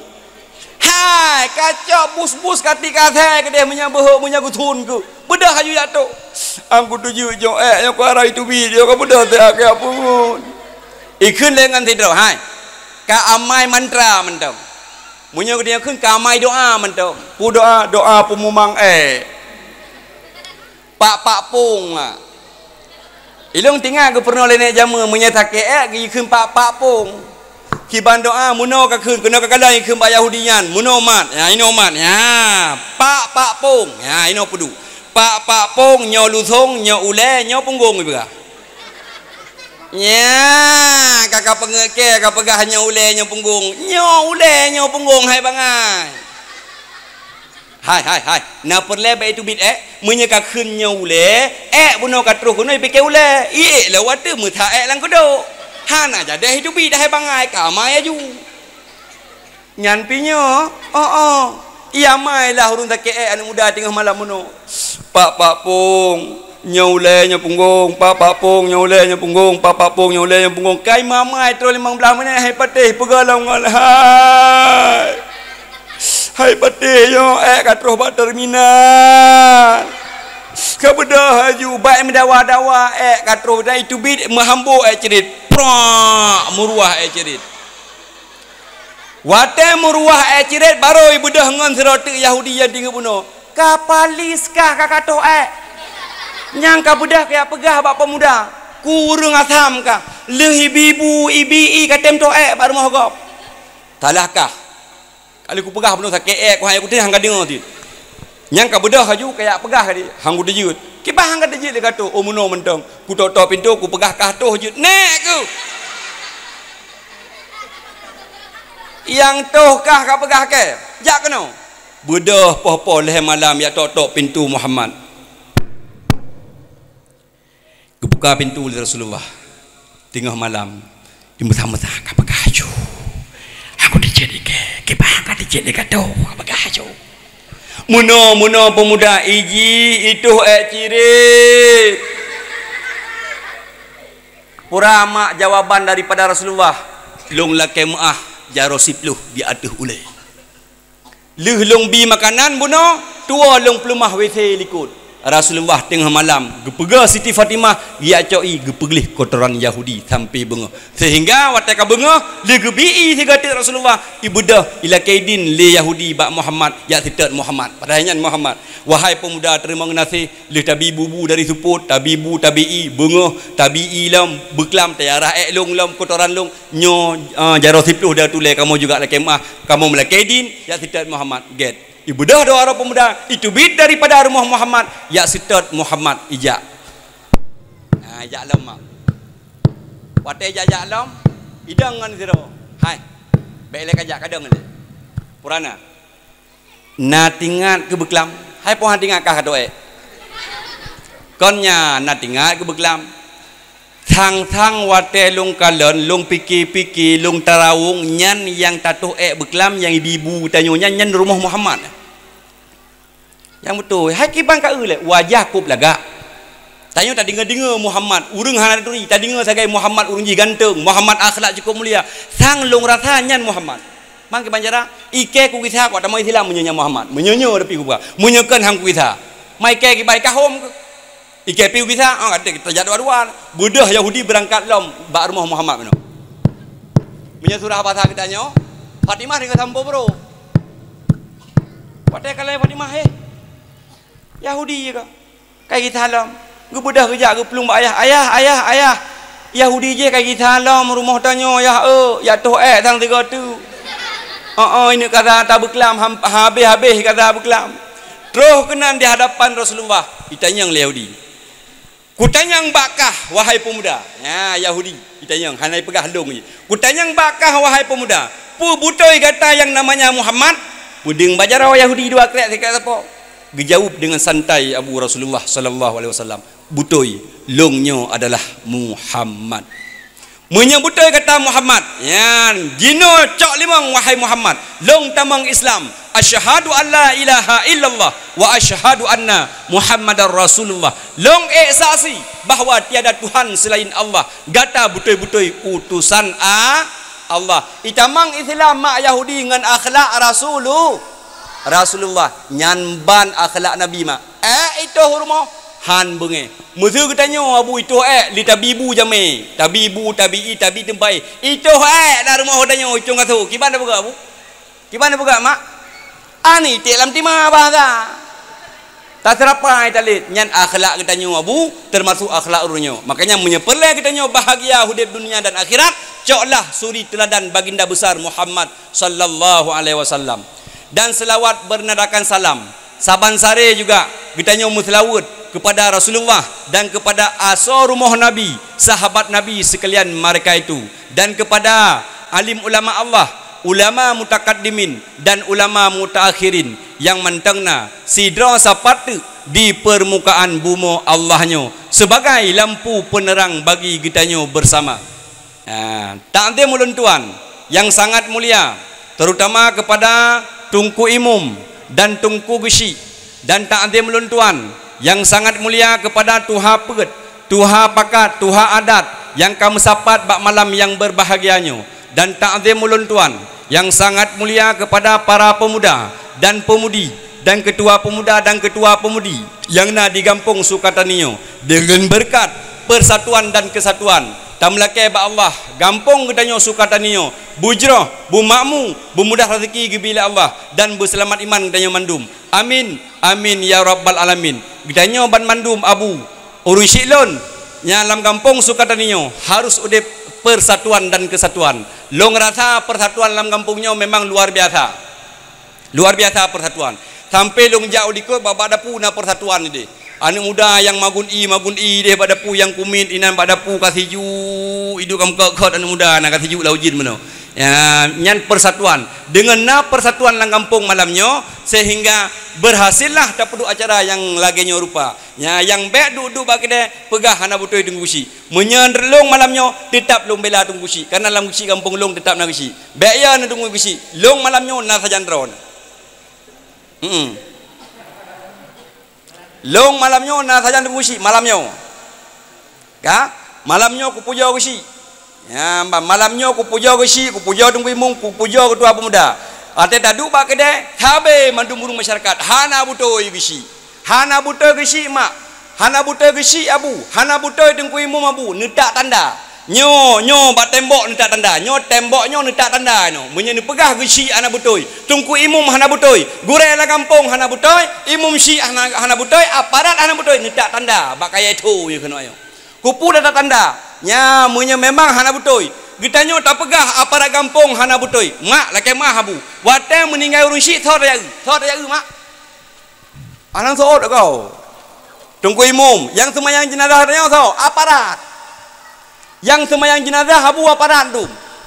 "Hai, kacok bus-bus ka tiek asée keudeh meunyoe beuhok meunyoe geuthon keuh. Beudôh laju jak tôh." "Hang kuteujeuet jok ék nyoe keu arai teubiet, jok ka beudôh teuh keu apungon." Ikheun lé ngon sidroe, "Hai, ka amai mantra mantong." Meunyoe geutanyoe kheun ka amai doa mantong. Peue doa? Doa peumumang ék. Pak-pak pong, ha. Ilôn tingat geupeurunoe lé nèk jameun, meunyoe sakét ék geukheun pak-pak pong. Kiban doa, meunoe kakheun, keunoe kakalon geukheun bak Yahudi nyan, meunoe mat, ya, inoe mat, ya, pak-pak pong, ya, inoe peuduek. Pak-pak pong, nyoe lusong, nyoe ulée, nyoe punggong, ipeugah. Nya, ka, ka peungeuet kèe, ka peugah nyoe ulèe nyoe punggong. Nyoe ulèe nyoe punggong, hai bangai. Hai, hai, hai. Na peureulèe bèk teubiet èk. Meunyoe ka kheun nyoe ulèe, èk bunoe ka troh keunoe pike ulèe. Iék lé watèe meusa èk lam keudok. Hana jadèh teubiet hai bangai, ka amai aju. Nyan pih nyoe, oh, oh. Iya mai lah ureueng sakét èk aneuk muda teungoh malam bunoe. Pak, pak pong, nyoe ulèe nyoe punggong, pak, pak pong, nyoe ulèe nyoe punggong, pak, pak pong, nyoe ulèe nyoe punggong. Kai mamai troh limong blaih menit, hai patéh peugah lom ngon hai. Hai patéh nyoe, èk ka troh bak terminal. Ka beudôh aju, bak meudawa-dawa, èk ka troh, dan iteubiet meuhambôk èk ceurit. Prak, meuruah èk ceurit. Watèe meuruah èk ceurit, barô ibeudôh ngon sidroe teuk Yahudi nyang tinggai bunoe. Ka palis kah ka katoh èk. Nyang ka beudôh kajak peugah bak peumuda, "Ku ureueng asam kah, lheueh ibi-ibu, ibi-i ka tém toh èk bak rumoh gob." Salah kah. Ka lheueh kupeugah bunoe sakét èk, ku hana kutéh han ka deungoe cit. Nyang ka beudôh aju kajak peugah tadi, han kuteujeuet. Kiban han ka teujeuet lé katoh, oh meunoe mantong. Kutok-tok pintoe, kupeugah kah toh jeuet. Nèk keuh. Nyang toh kah ka peugah kèe. Jak keunoe. Beudôh poh-poh lhèe malam jak tok-tok pintoe Muhammad. Geubuka pintoe lé Rasulullah. Teungoh malam, imeusa-meusa ka peugah aju. Aku teucit ikèe, kiban ka teucit lé katoh, ka peugah aju. Meunoe, meunoe peumuda iji, itoh èk ceurit. Pura mak jawaban daripada Rasulullah, lôn lakèe meuáh jaroe siploh di ateueh ulèe. Lheueh lôn bi makanan bunoe, tuwoe lôn peuleumah W C likot. Rasulullah teungoh malam geupeugah Siti Fatimah, geujak cok ié geupeugleh kotoran Yahudi sampoe beungoh. Seuhingga watèe ka beungoh, lheueh geubi ié sigoe teuk Rasulullah, ibeudôh ilakèe idin lé Yahudi bak Muhammad, jak seutôt Muhammad. Padahai nyan Muhammad. Wahai peumuda, teurimong geunaséh, lheueh tabi bu-bu dari seupôt, tabi bu, tabi ié, beungoh, tabi ié lom, beuklam, tayarah èk lôn lom, kotoran lôn. Nyoe, ah, jaroe siploh di ateueh ulèe, kamoe juga lakèe meuáh, kamoe meulakèe idin, jak seutôt Muhammad, gèt. Ibeudôh dua droe peumuda, iteubiet daripada rumoh Muhammad, jak seutôt Muhammad, ijak. Nah, ijak lom, mak. Watèe ijak-jak lom, idong ngon sidroe. Hai, bèk lé kajak, kadong lé. Purana. Na teuingat keu beuklam? Hai po han teuingat kah katoh èk? Kon nyan na teuingat keu beuklam. Sang-sang watèe lôn kalon, lôn pike-pike, lôn tarawong, nyan nyang tatoh èk beuklam nyang ibi bu tanyoe nyan, nyan rumoh Muhammad. Nyang beutôi, hai kiban ka eu lé, wajah kôb lagak. Tanyoe tadeungoe-deungoe Muhammad, ureueng hana taturi, tadeungoe sagai Muhammad ureueng jih ganteng, Muhammad akhlak cukup mulia. Sang lôn rasa nyan Muhammad. Mang kiban cara, ikèe kugisa kujak tamong Islam meunyoe nyan Muhammad. Meunyoe nyoe tapi kubuka. Meunyoe kon han kugisa. Ma ikèe kiban ikahom keuh. Ikèe pih kugisa, ah, kata kita jak dua-dua. Beudôh Yahudi beurangkat lom bak rumoh Muhammad bunoe. Meunyoe surah basa geutanyoe, Fatimah tinggai sampoe brôk. Watèe kalon Fatimah, heh. Yahudi ka. Kai gisa lom. Geubeudôh geujak geuplueng bak ayah. "Ayah, ayah, ayah. Yahudi jih kai gisa lom rumoh tanyoe, yah eu, jak toh èk sang sigoe teuk." Heeh, ineuk kasa tabeuklam, ham-, habéh-habéh kasa beuklam. Troh keunan di hadapan Rasulullah, itanyong lé Yahudi. "Kutanyong bak kah, wahai peumuda." Nya, Yahudi itanyong, hana ipeugah lôn jih. "Kutanyong bak kah, wahai peumuda, peue beutôi gata nyang namanya Muhammad?" Peudeueng bak jaroe Yahudi dua krek sikrek sapo. Geujaweueb deungon santai Abu Rasulullah sallallahu alaihi wasallam, "Beutôi, lôn nyoe adalah Muhammad." "Meunyoe beutôi gata Muhammad, nyan jinoe cok limong, wahai Muhammad, lôn tamong Islam. Asyhadu an la ilaha illallah wa asyhadu anna Muhammadar Rasulullah." Lôn ék saksi bahwa tiada Tuhan selain Allah. Gata beutôi-beutôi utosan a-, Allah. Itamong Islam mak Yahudi ngon akhlak Rasulu-, Rasulullah. Nyan ban akhlak Nabi mak. Èk itoh u rumoh, han beungéh. Meuseu geutanyoe abu itoh èk, lé tabi bu jamé. Tabi bu, tabi ié, tabi teumpat ié. Itoh èk lam rumoh geutanyoe, itong asoe. Kiban tapeugah abu? Kiban tapeugah mak? Ani iték lam tima bahasa. Taseurapa ai talét, nyan akhlak geutanyoe abu, teumasok akhlak ureueng nyoe. Makanya meunyoe peureulèe geutanyoe bahagia udép dunia dan akhirat, coklah suri teuladan Baginda Besar Muhammad sallallahu alaihi wasallam. Dan selawat bernadakan salam. Saban saré juga geutanyoe meuseulaweuet kepada Rasulullah dan kepada asoe rumoh Nabi, sahabat Nabi sekalian mereka itu, dan kepada alim ulama Allah, ulama mutakaddimin dan ulama mutaakhirin nyang mantong na sidroe sapat teuk di peurmukaan bumoe Allah nyoe sebagai lampu peuneurang bagi geutanyoe beusama. Ah, takzim ulôn tuan nyang sangat mulia, terutama kepada Teungku Imum dan Teungku Geuchik, dan takzim ulôn tuan nyang sangat mulia kepada tuha peuet, tuha pakat, tuha adat nyang ka meusapat bak malam nyang beurbahagia nyoe, dan takzim ulôn tuan nyang sangat mulia kepada para pemuda dan pemudi dan ketua pemuda dan ketua pemudi nyang na di gampông Sukatani nyoe. Deungon beureukat peusatuan dan keusatuan, tameulakée bak Allah, gampông geutanyoe Sukatani nyoe beujroh, beumakmu, beumudah raseuki geubri lé Allah, dan beuseulamat iman geutanyoe mandum. Amin, amin ya rabbal alamin. Geutanyoe banmandum abu, ureuëng syiek lôn nyang lam gampông Sukatani nyoe harus udeb peusatuan dan keusatuan. Lôn rasa peusatuan lam gampông nyoe memang luar biasa. Luar biasa peusatuan. Sampai lôn jak u likot bak, bak dapu na peusatuan ideh. Aneuëk muda nyang magun ie, magun ie ideh bak dapu, nyang kumiet inan bak dapu ka siju, iduek ka meukeut-keut aneuëk muda na ka siju lam ujeuen meunoe. Ya, nyan peusatuan. Deungon na peusatuan lam gampông malam nyoe, sehingga beurhasillah tapeuduek acara nyang lagée nyoe rupa. Nya, nyang bék duek-duek bak keudée peugah hana beutôi Teungku Geuchik. Meunyoe lôn malam nyoe, teutab lôn bela Teungku Geuchik, kareuna lam Geuchik gampông lôn teutab na Geuchik. Bék ya na Teungku Geuchik, lôn malam nyoe na sajan droe. Hmm. Lôn malam nyoe na sajan Teungku Geuchik, malam nyoe. Ka? Malam nyoe kupujoe Geuchik. Ya, ma-, malam nyoe kupujoe Geuchik, kupujoe Teungku Imum, kupujoe keutua peumuda. Watée taduek bak keudée, sabe mandum ureuëng masyarakat hana beutôi Geuchik. Hana beutôi Geuchik mak, hana beutôi Geuchik abu, hana beutôi Teungku Imum abu, neutak tanda. Nyoe, nyoe bak tembok neutak tanda. Nyoe tembok nyoe neutak tanda nyoe. Meunyoe neupeugah Geuchik hana beutôi, Teungku Imum hana beutôi, gurée lam gampông hana beutôi, Imum Syiek hana, hana beutôi, aparat hana beutôi, neutak tanda bak kayée tho nyoe keunoe nyoe. Kupu tanda-tanda, nya meunyoe memang hana beutôi, geutanyoe tapeugah aparat gampông hana beutôi. Mak, lakée meu'ah abu. Watée meuninggai ureuëng syiek, soe tajak eu? Soe tajak eu, mak? Anang seuôt kau. Teungku Imum, nyang seumayang jeunazah tanyoe soe? Aparat. Nyang seumayang jeunazah abu aparat tu.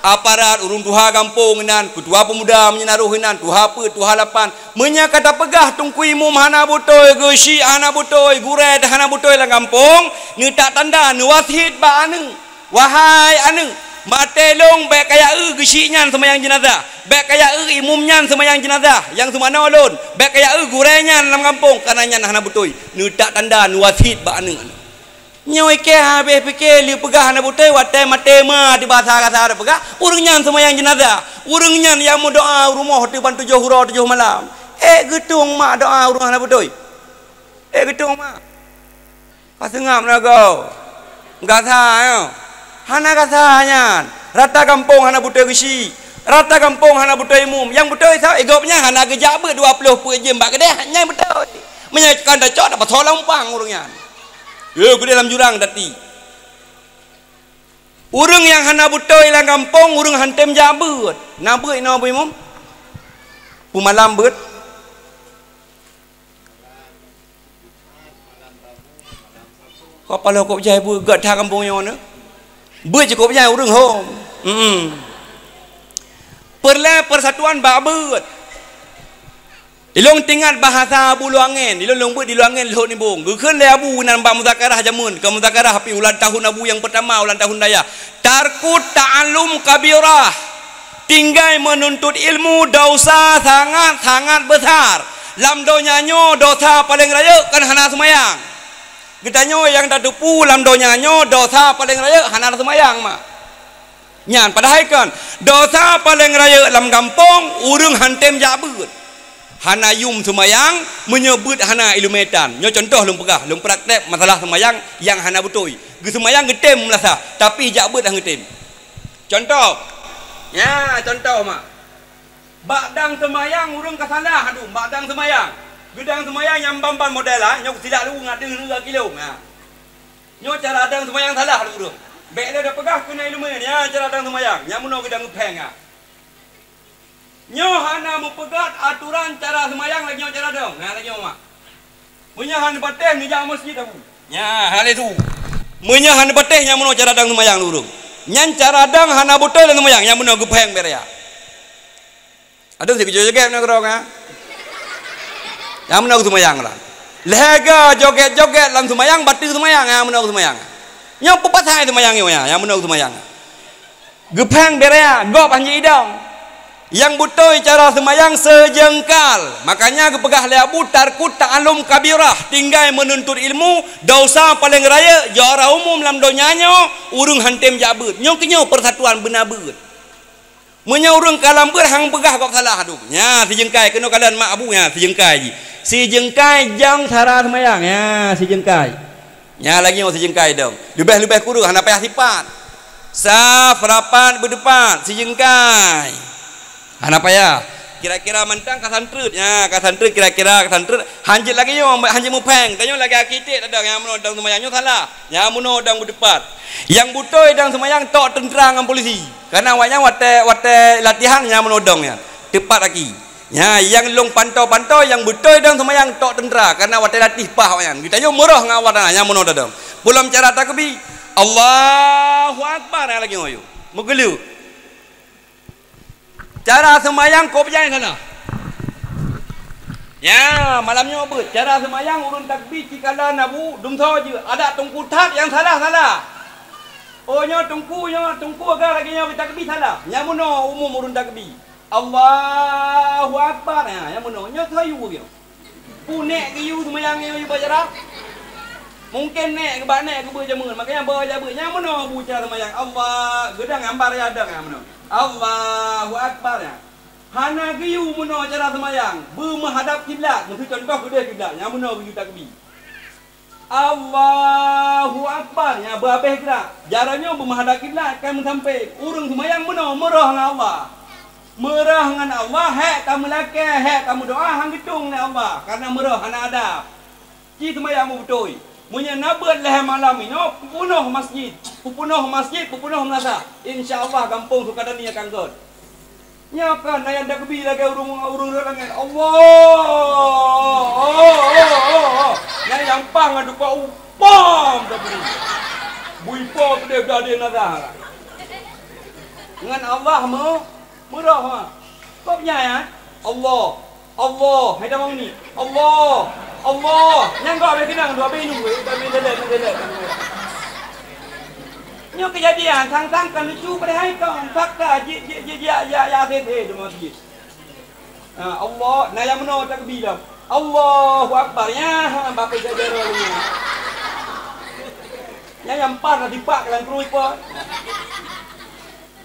Aparat, ureuëng tuha gampông inan, keutua peumuda meunyoe na roh inan, tuha peuet, tuha lapan. Meunyoe ka tapeugah Teungku Imum hana beutôi, Geuchik hana beutôi, gurée hana beutôi lam gampông, neutak tanda, neuwasiet bak aneuëk. Wahai aneuëk, maté lôn bék kajak eu Geuchik nyan seumayang jeunazah, bék kajak eu Imum nyan seumayang jeunazah, nyang seumanoe lôn, bék kajak eu gurée nyan lam gampông, kareuna nyan hana beutôi. Neutak tanda, neuwasiet bak aneuëk. Nyoe ikée habéh pike lé peugah hana beutôi, watée maté ma di basa kasa tapeugah, ureuëng nyan seumayang jeunazah. Ureuëng nyan nyang meudoá u rumoh teuh ban tujoh uroe tujoh malam. Ék geutueng mak doá ureuëng hana beutôi? Ék geutueng mak? Ka seungab na goe. Gasa nyoe. Hana gasa nyan. Rata gampông hana beutôi Geuchik. Rata gampông hana beutôi Imum. Nyang beutôi soe? Gobnyan hana geujak beuet dua ploh peuet jeuem bak keudée, nyan beutôi. Meunyoe kon tacok, tapasoe lam umpang ureuëng nyan. Yo, keudeh lam jurang tati. Ureuëng nyang hana beutôi lam gampông, ureuëng han tem jak beuet. Na beuet inoe Abu Imum? Peumalam beuet. Kok paloe kok jai beuet, gét that gampông nyoe nyoe. Beuet cukôp jai ureuëng hom. Hmm. Peureulée peusatuan bak beuet. Ilôn teuingat bahasa Abu Luangen, ilôn lôn beuet di Luangen Lhok Nibong. Geukheun lé Abu nan bak muzakarah jameun, ka muzakarah pih ulang tahun Abu nyang peurtama, ulang tahun dayah. Tarkut ta'allum kabirah. Tinggai meununtut ilmu dosa sangat-sangat besar. Lam donya nyoe dosa paleng rayeuk kan hana seumayang. Geutanyoe nyang tateupeue lam donya nyoe dosa paleng rayeuk hana seumayang, mak. Nyan padahai kan dosa paleng rayeuk lam gampông ureuëng han tem jak beuet. Hana yum seumayang meunyoe beuet hana iéleumé tan. Nyoe cuntoh lôn peugah, lôn praktek masalah seumayang nyang hana beutôi. Geuseumayang geutem meulasah, tapi jak beuet han geutem. Cuntoh. Nya, cuntoh, mak. Bak dang seumayang ureuëng ka salah dum, bak dang seumayang. Geudang seumayang nyang ban-ban model, ha, nyoe silak lu ngat deuh leuga kilo. Ha. Nyoe cara dang seumayang salah lé ureuëng. Bék lé tapeugah keuneuk iéleumé, nya cara dang seumayang. Nyang meunoe geudang geupéng, ha. Nyoe hana meupeugét atoran cara seumayang lagée nyoe cara dong. Nah, lagée nyoe, mak. Meunyoe hana patéh, neujak meuseujid Abu. Nyan, hal itu. Meunyoe hana patéh, nyang meunoe cara dang seumayang ureuëng. Nyan cara dang hana beutôi lam seumayang, nyang meunoe geupheng bak raya. Aduh, si keujoget-joget na keudroe, ha? Nyang meunoe geuseumayang lah. Lheueh geujoget-joget lam seumayang, bateue seumayang, nyang meunoe geuseumayang. Nyoe peue pasai seumayang nyoe, nyang meunoe geuseumayang. Geupheng bak raya, gob hanjeuet idong. Nyang beutôi cara seumayang seujeungkal. Makanya geupeugah lé Abu, tarkut ta'allum kabirah, tinggai meununtut ilmu, desya paleng rayeuk, juara umum lam donya nyoe, ureuëng han tem jak beuet. Nyoe keunyoe persatuan beuna beuet. Meunyoe ureuëng ka lam beuet han peugah gob salah, aduh. Nya sijeungkai, keunoe kalon mak Abu, nya sijeungkai jih. Sijeungkai jang cara seumayang, nya sijeungkai. Nya lagée nyoe sijeungkai dong. Leubeh-leubeh kureueng hana payah sipat. Saf rapat beudeupat, sijeungkai. Hana payah. Kira-kira mantang ka santreut, nya ka santreut, kira-kira ka santreut. Hanjeuet lagée nyoe, hanjeuet mupheng. Tanyoe lagée akitek tadong, nyang meunoe dong seumayang nyoe salah. Nyang meunoe dong beudeupat. Nyang beutôi dong seumayang tok teuntra ngon polisi. Karena awaknyan watée, watée latihan nyang meunoe dong nyan. Teupat aki. Nya, nyang lôn pantau-pantau, nyang beutôi dong seumayang tok teuntra, karena watée latih paih awaknyan. Geutanyoe meurôh ngon awak tanyoe, nyang meunoe dong. Peulom cara takbi, Allahu Akbar, nyang lagée nyoe. Meugeuleuek. Cara seumayang kop jai salah. Nya, malam nyoe beuet. Cara seumayang ureuëng takbi cikala nabu dumsoe jeuet. Adak teungku that nyang salah-salah. Oh, nyoe teungku, nyoe teungku agak lagée nyoe takbi salah. Nyang meunoe umum ureuëng takbi. Allahu Akbar. Ha, nyang meunoe nyoe soe yue nyoe. Peue nék geuyue seumayang nyoe yue bacara? Mungken nék geubak nék keubeue jameun, makanya ba jak beuet. Nyang meunoe bu cara seumayang. Allah, geudang nyang bar ya dang nyang meunoe. Allahu Akbar ya. Hana geuyue meunoe cara seumayang. Beumeuhadab kiblat, meusi contoh keudeh kiblat. Nyang meunoe geuyue takbi. Allahu Akbar, nya beuhabéh gerak. Jaroe nyoe beumeuhadab kiblat, kan meusampé. Ureuëng seumayang meunoe meurôh ngon Allah. Meurôh ngon Allah, hék tameulakée, hék tameudoá, han geutueng lé Allah, karena meurôh hana adab. Ci seumayang beubeutôi. Meunyoe na beuet lhée malam inoe, peupunoh masjid. Peupunoh masjid, peupunoh meunasah. Insya Allah gampông Sukadani akan gét. Nyoe kan na nyang takbi lagée ureuëng, ureuëng rot langét. Allah! Oh, oh, oh, oh. Nyan nyang pah ngon dukok upam takbi. Bui po keudeh gadeh nazar. Ngon Allah meu-, meurôh, ha. Kok nyan, ha? Allah! Allah! Hai tamong ni. Allah! Allah! Nyang gok habéh keunong tu, habéh nunggu, habéh lelek, habéh lelek. Nyoe keujadian, sang-sang kan lucu padahai kon fakta, jih, jih, jih, jih, ya, ya, ya, he, he, di masjid. Ha, Allah, na nyang meunoe takbir lom. Allahu Akbar. Ya, ha, bapak jajaran ni. Nyang, nyang par na dipak dalam keruih pun.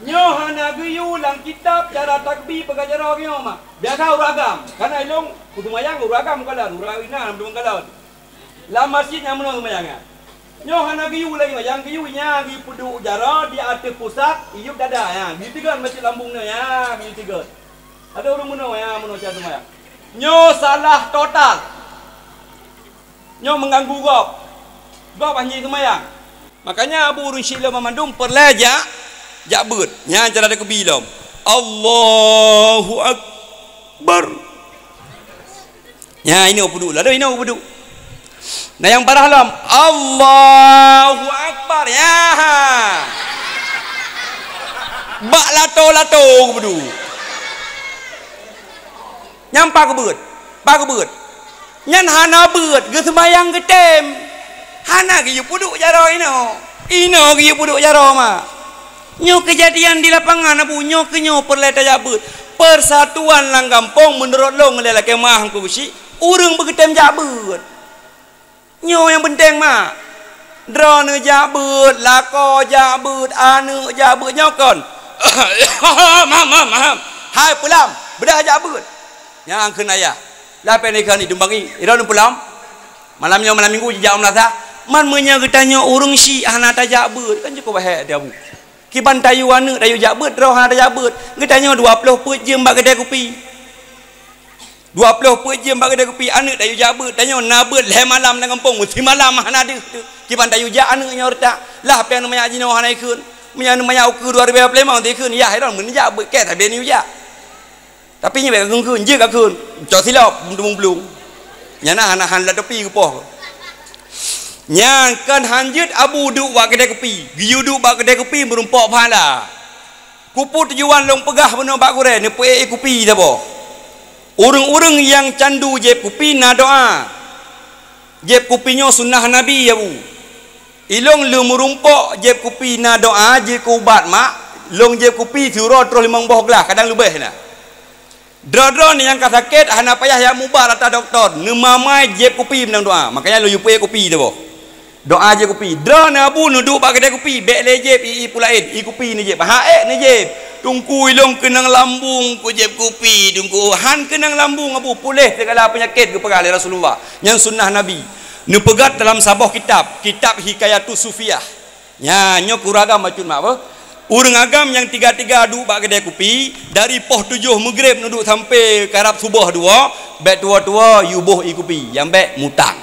Nyoe hana geuyue lam kitab cara takbir beugajaroe nyoe, mak. Biasa ureuëng agam, kana ilong, kutu mayang ureuëng agam kalon, ureuëng inan lam kalon. Lam masjid nyang meunoe seumayang nyan. Nyoe hana geuyue lagée nyoe, nyang geuyue nyan geupeuduek jaroe di ateueh pusat, iyup dada nyan, geuteugon masjid lambung nyoe nyan, geuteugon. Ada ureuëng meunoe nyan, meunoe cara seumayang. Nyoe salah total. Nyoe meuganggu gob. Gob hana seumayang. Makanya abu ureuëng syiek lom mandum peureulée jak, jak beuet. Nyan cara takbir lom. Allahu Akbar. Nyan inoe peuduek. Lalu inoe peuduek. Nah, nyang parah lom. Allahu Akbar. Ya. Bak lato-lato peuduek. Nyang pa keubeuet. Pa keubeuet. Nyan hana beuet, geuseumayang geutem. Hana geuyue peuduek jaroe inoe. Inoe geuyue peuduek jaroe, mak. Nyoe keujadian di lapangan, abu, nyoe keu nyoe peureulée tajak beuet. Persatuan lam gampông meunurot lôn lé lakée meuah Teungku Geuchik, ureuëng beugeutem jak beuet. Nyoe nyang peunteng, mak. Droeneuh jak beuet, lakoe jak beuet, aneuëk jak beuet, nyoe kon. Maham, maham, maham. Hai, peulam, beudah jak beuet. Nyang kheun ayah. Lapée ni kheun idumbangi, droeneuh peulam. Malam nyoe malam minggu jijak u meulasah. Man meunyoe geutanyoe ureuëng syiek hana tajak beuet, kan cukôp hék di abu. Kiban tayue aneuëk tayue jak beuet, droe hana tajak beuet. Geutanyoe dua ploh peuet jeuem bak keudée kupi. Dua ploh peuet jeuem bak keudée kupi, aneuëk tayue jak beuet. Tanyoe na beuet lhée malam lam gampông, meusimalam hana deuh teuh. Kiban tayue jak aneuëk nyoe reutak. Lah pih aneuëk manyak jinoe hana ikheun. Meunyoe aneuëk manyak ukeue dua ribée dua ploh lima ikheun, yah, droe meunyoe jak beuet kée sabe neujak. Tapi nyoe bék kakheun-kheun, jeuet kakheun. Cok silop, meudung-meudung. Nyan na hana han lat topi geupoh. Nyan kan hanjeuet Abu duek bak keudè kupi. Geuyue duek bak keudè kupi meurumpok pahala. Kupeue tujuan lôn peugah bunoe bak gurèe, neupeuék kupi saboh. Ureuëng-ureuëng nyang candu jieb kupi na doa. Jieb kupi nyoe sunnah Nabi, Abu. Ilong lé meurumpok jieb kupi na doa jeuet keu ubat mak, lôn jieb kupi siuroe troh limong boh glah, kadang leubeh na. Droe-droe nyang ka sakét hana payah jak mubat ata dokto, neumamai jieb kupi meunang doa. Makanya lôn yue peuék kupi saboh. Doa jieb kupi. Droeneuh Abu neuduek bak keudè kupi, bèk lé jieb ié peue laén, ié kupi neujieb. Ha ék neujieb. Teungku, ilong keunong lambung kujieb kupi, Teungku. Han keunong lambung Abu, puléh sigala peunyakét geupeugah lé Rasulullah. Nyan sunnah Nabi. Neupeugah dalam saboh kitab, kitab Hikayatus Sufiyah. Nya, nyoe keu ureuëng agam bacut mak beuh. Ureuëng agam nyang tiga-tiga duek bak keudè kupi, dari poh tujoh meugreb neuduek sampai karab suboh dua, bèk tuwoe-tuwoe yue boh ié kupi, nyang bèk mutang.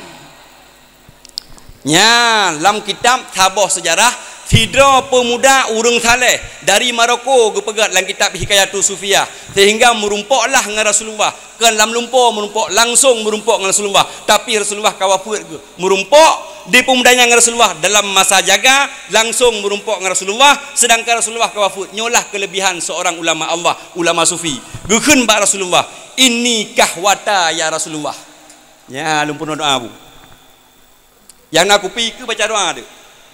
Nya, lam kitab saboh seujarah, sidroe peumuda ureuëng saleh dari Maroko geupeugah lam kitab Hikayatus Sufiyah, sehingga meurumpoklah ngon Rasulullah. Kon lam lumpoe meurumpok, langsong meurumpok ngon Rasulullah, tapi Rasulullah ka wafeuet geuh. Meurumpok di peumuda nyan ngon Rasulullah dalam masa jaga, langsong meurumpok ngon Rasulullah, sedangkan Rasulullah ka wafeuet. Nyoe lah keulebihan seorang ulama Allah, ulama sufi. Geukheun bak Rasulullah, "Inni kahwata ya Rasulullah." Nya, lôn peurunoe doa, Bu. Nyang na kupi keu baca doa tu.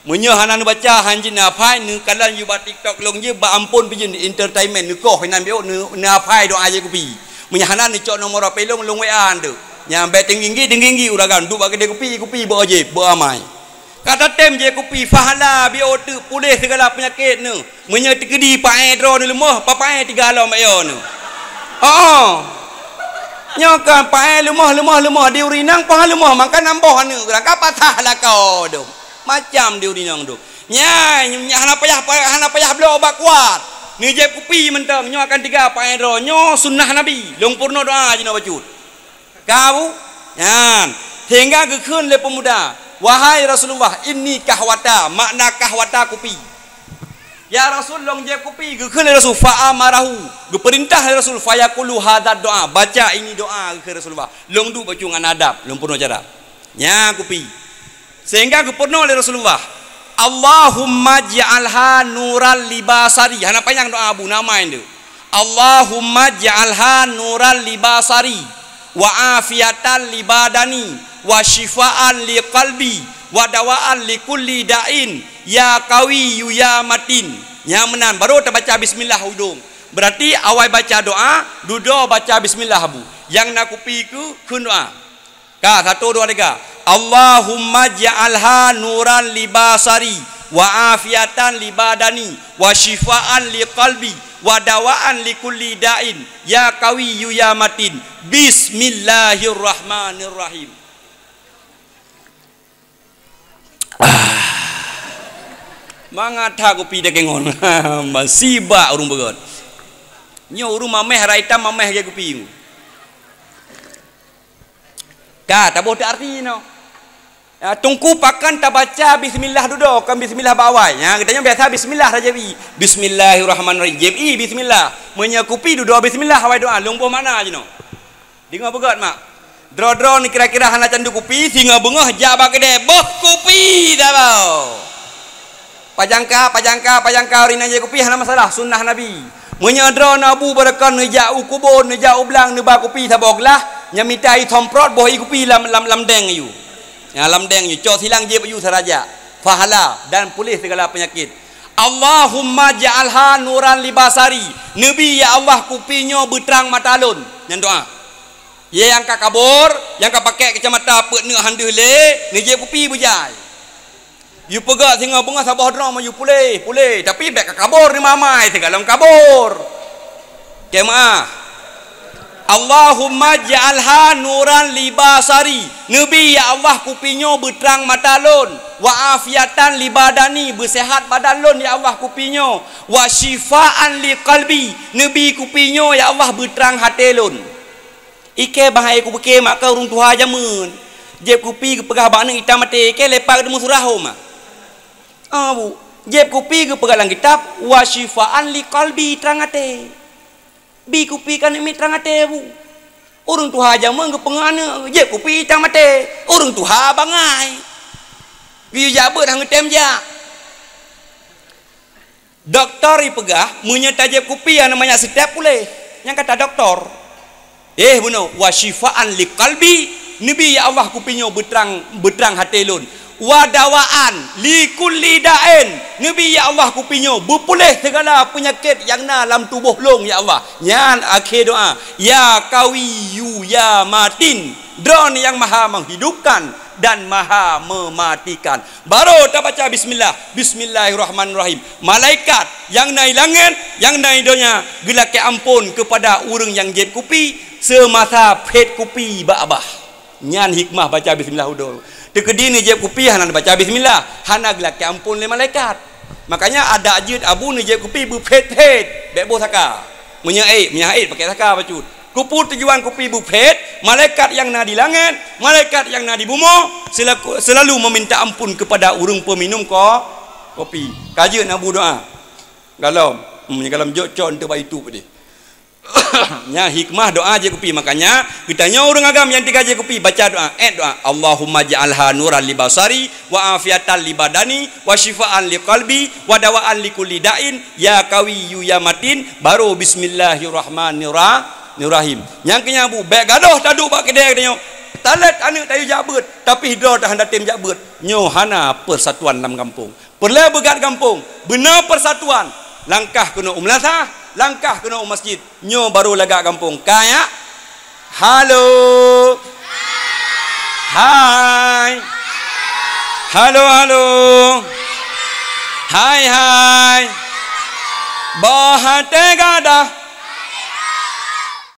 Meunyoe hana neubaca, hanjeuet neuhafai, neukalon yue bak TikTok lôn jeuet, bak amphon pih jeuet entertainment, neukoh inan biôh, neu-, neuhafai doa jieb kupi. Meunyoe hana, neucok nomor H P lôn, lôn W A tu. Nyang bèk teunggi-teunggi, teunggi ureuëng agam, duek bak keudè kupi, kupi beu jieb, beu amai. Ka tatem jieb kupi, pahala biôh teuk, puléh sigala peunyakét neuh. Meunyoe teukeudi paéh droeneuh leumoh, papaéh tiga lom bak yo neuh. Oh. Nyoe kan paéh leumoh, leumoh, leumoh, di ureuëng inong paha leumoh, maka namboh aneuk ureuëng ka patah lakoe dum. Macam di ureuëng inong dum. Nya, nya hana payah, hana payah bloe ubat kuat. Neujieb kupi mantong, nyoe akan tiga paéh droe. Nyoe sunnah Nabi. Lôn peurunoe doa jinoe bacut. Ka, Bu? Nyan. Sehingga geukheun lé peumuda, "Wahai Rasulullah, inni kahwata," makna kahwata kupi. "Ya Rasul, lôn jieb kupi," geukheun lé Rasul, "fa amarahu," geupeurintah lé Rasul, "fa yaqulu hadza doa," baca ini doa, geukheun Rasulullah. Lôn duek bacut ngon adab, lôn peurunoe cara. Nya kupi. Sehingga geupeurunoe lé Rasulullah, "Allahumma ja'alha nuran li basari." Hana panyang doa, Bu, nama nyan tu. "Allahumma ja'alha nuran li basari, wa afiatan li badani, wa syifaan li qalbi, wa dawaan li kulli da'in, ya qawiyyu ya matin." Nyang meunan, baru tabaca bismillah u dong. Berarti awai baca doa, dudoe baca bismillah, Bu. Nyang na kupi keu, kheun doa. Ka, satu, dua, tiga. "Allahumma ja'alha nuran li basari, wa afiatan li badani, wa syifaan li qalbi, wa dawaan li kulli da'in, ya qawiyyu ya matin. Bismillahirrahmanirrahim." Ah. Mangat that kupi dageng ngon. Masibak ureuëng beugöt. Nyoe ureuëng mamèh rai itam mamèh lagèe kupi. Ka, taboh teuh arti nyoe. Ya, Teungku, pakon tabaca bismillah dudoe, kon bismillah bak awai. Nya, geutanyoe biasa bismillah saja bi. Bismillahirrahmanirrahim. Jieb i bismillah. Meunyoe kupi dudoe bismillah awai doa, lôn boh makna jinoe. Deungoe beugöt mak. Droe-droe ni kira-kira hana candu kupi, singoh beungoh jak bak keudè, boh kupi dah bau. Pajangka, pajangka, pajangka, ureuëng inong jieb kupi hana masalah, sunnah Nabi. Meunyoe droeneuh Abu Barakah neujak u kubô, neujak u blang, neuba kupi saboh glah, nyan mita ié somprot boh ié kupi lam, lam, lam deng yue. Ya, lam deng yue, cok silang jieb yue saraja. Pahala dan puléh sigala peunyakét. "Allahumma ja'alha nuran li basari." Neubi, ya Allah, kupi nyoe beutrang mata lôn. Nyan doa. Ye nyang ka kabor, nyang ka pakèk kacamata peuet neuk han deuh lé, neujieb kupi beujai. Yue peugah singoh beungoh saboh droe meuyue puléh, puléh, tapi bèk ka kabor, neumamai sigohlom kabor. Keu meu'ah. "Allahumma ja'alha nuran li basari." Neubi, ya Allah, kupi nyoe beutrang mata lôn. "Wa afiatan li badani," beuseuhat badan lôn, ya Allah, kupi nyoe. "Wa syifaan li qalbi," neubi kupi nyoe, ya Allah, beutrang até lôn. Ikei bah hai kupiké mak keu ureuëng tuha jameun. Jieb kupi geupeugah bak aneuk itam até, ikei lepak deungon surah hom. Ah, Bu. Jieb kupi geupeugah lam kitab, "Wa syifaan li qalbi," trang até. Bi kupi keu aneuk miet trang até, Bu. Ureuëng tuha jameun geupeungon aneuëk, jieb kupi tan maté. Ureuëng tuha bangai. Geuyue jak beuet hana tem jak. Doktor jipeugah, meunyoe tajieb kupi hana manyak seutep puléh. Nyang kata doktor. Eh, bunoe, wa syifaan li qalbi, neubi ya Allah kupi nyoe beutrang, beutrang até lôn. Wa dawaan li kulli da'in, neubi ya Allah kupi nyoe beupuléh segala peunyakét nyang na lam tuboh lôn ya Allah. Nyan akhé doa, ya qawiyyu ya matin, Droe nyang maha menghidupkan dan maha mematikan. Baru tabaca bismillah. Bismillahirrahmanirrahim. Malaikat nyang na di langét, nyang na di donya, geulakée amphon keupada ureuëng nyang jieb kupi seumasa phét kupi bak babah. Nyan hikmah baca bismillah udoe. Teukeudi neujieb kupi hana baca bismillah, hana geulakée amphon lé malaikat. Makanya adak jeuet abu neujieb kupi beuphét-phét, bék boh saka. Meunyoe ék, meunyoe ék pakai saka bacut. Keupeue tujuan kupi beuphét? Malaikat nyang na di langét, malaikat nyang na di bumoe, selaku, selalu meminta amphon keupada ureuëng peuminum ko-, kopi. Ka jeuet na bu doa. Galom, hmm, galom jok con teuh bak YouTube deh. Nyan hikmah doa jieb kupi. Makanya, geutanyoe ureuëng agam nyang teuka jieb kupi, baca doa, eh, doa, "Allahumma ja'alha nuran li basari, wa afiatan li badani, wa syifaan li qalbi, wa dawaan li kulli da'in, ya qawiyyu ya matin," baru bismillahirrahmanirrahim. Nyang keu nyan bu, bék gadôh taduek bak keudè geutanyoe. Talét aneuëk tayue jak beuet, tapi droe tahan tatem jak beuet. Nyoe hana persatuan lam gampông. Peureulée beugat gampông, beuna persatuan. Langkah keunoe u meulasah, langkah keunoe u masjid. Nyoe baru lagak gampông. Ka nyak? Halo. Hai. Halo, halo. Hai, hai. Boh até gadah.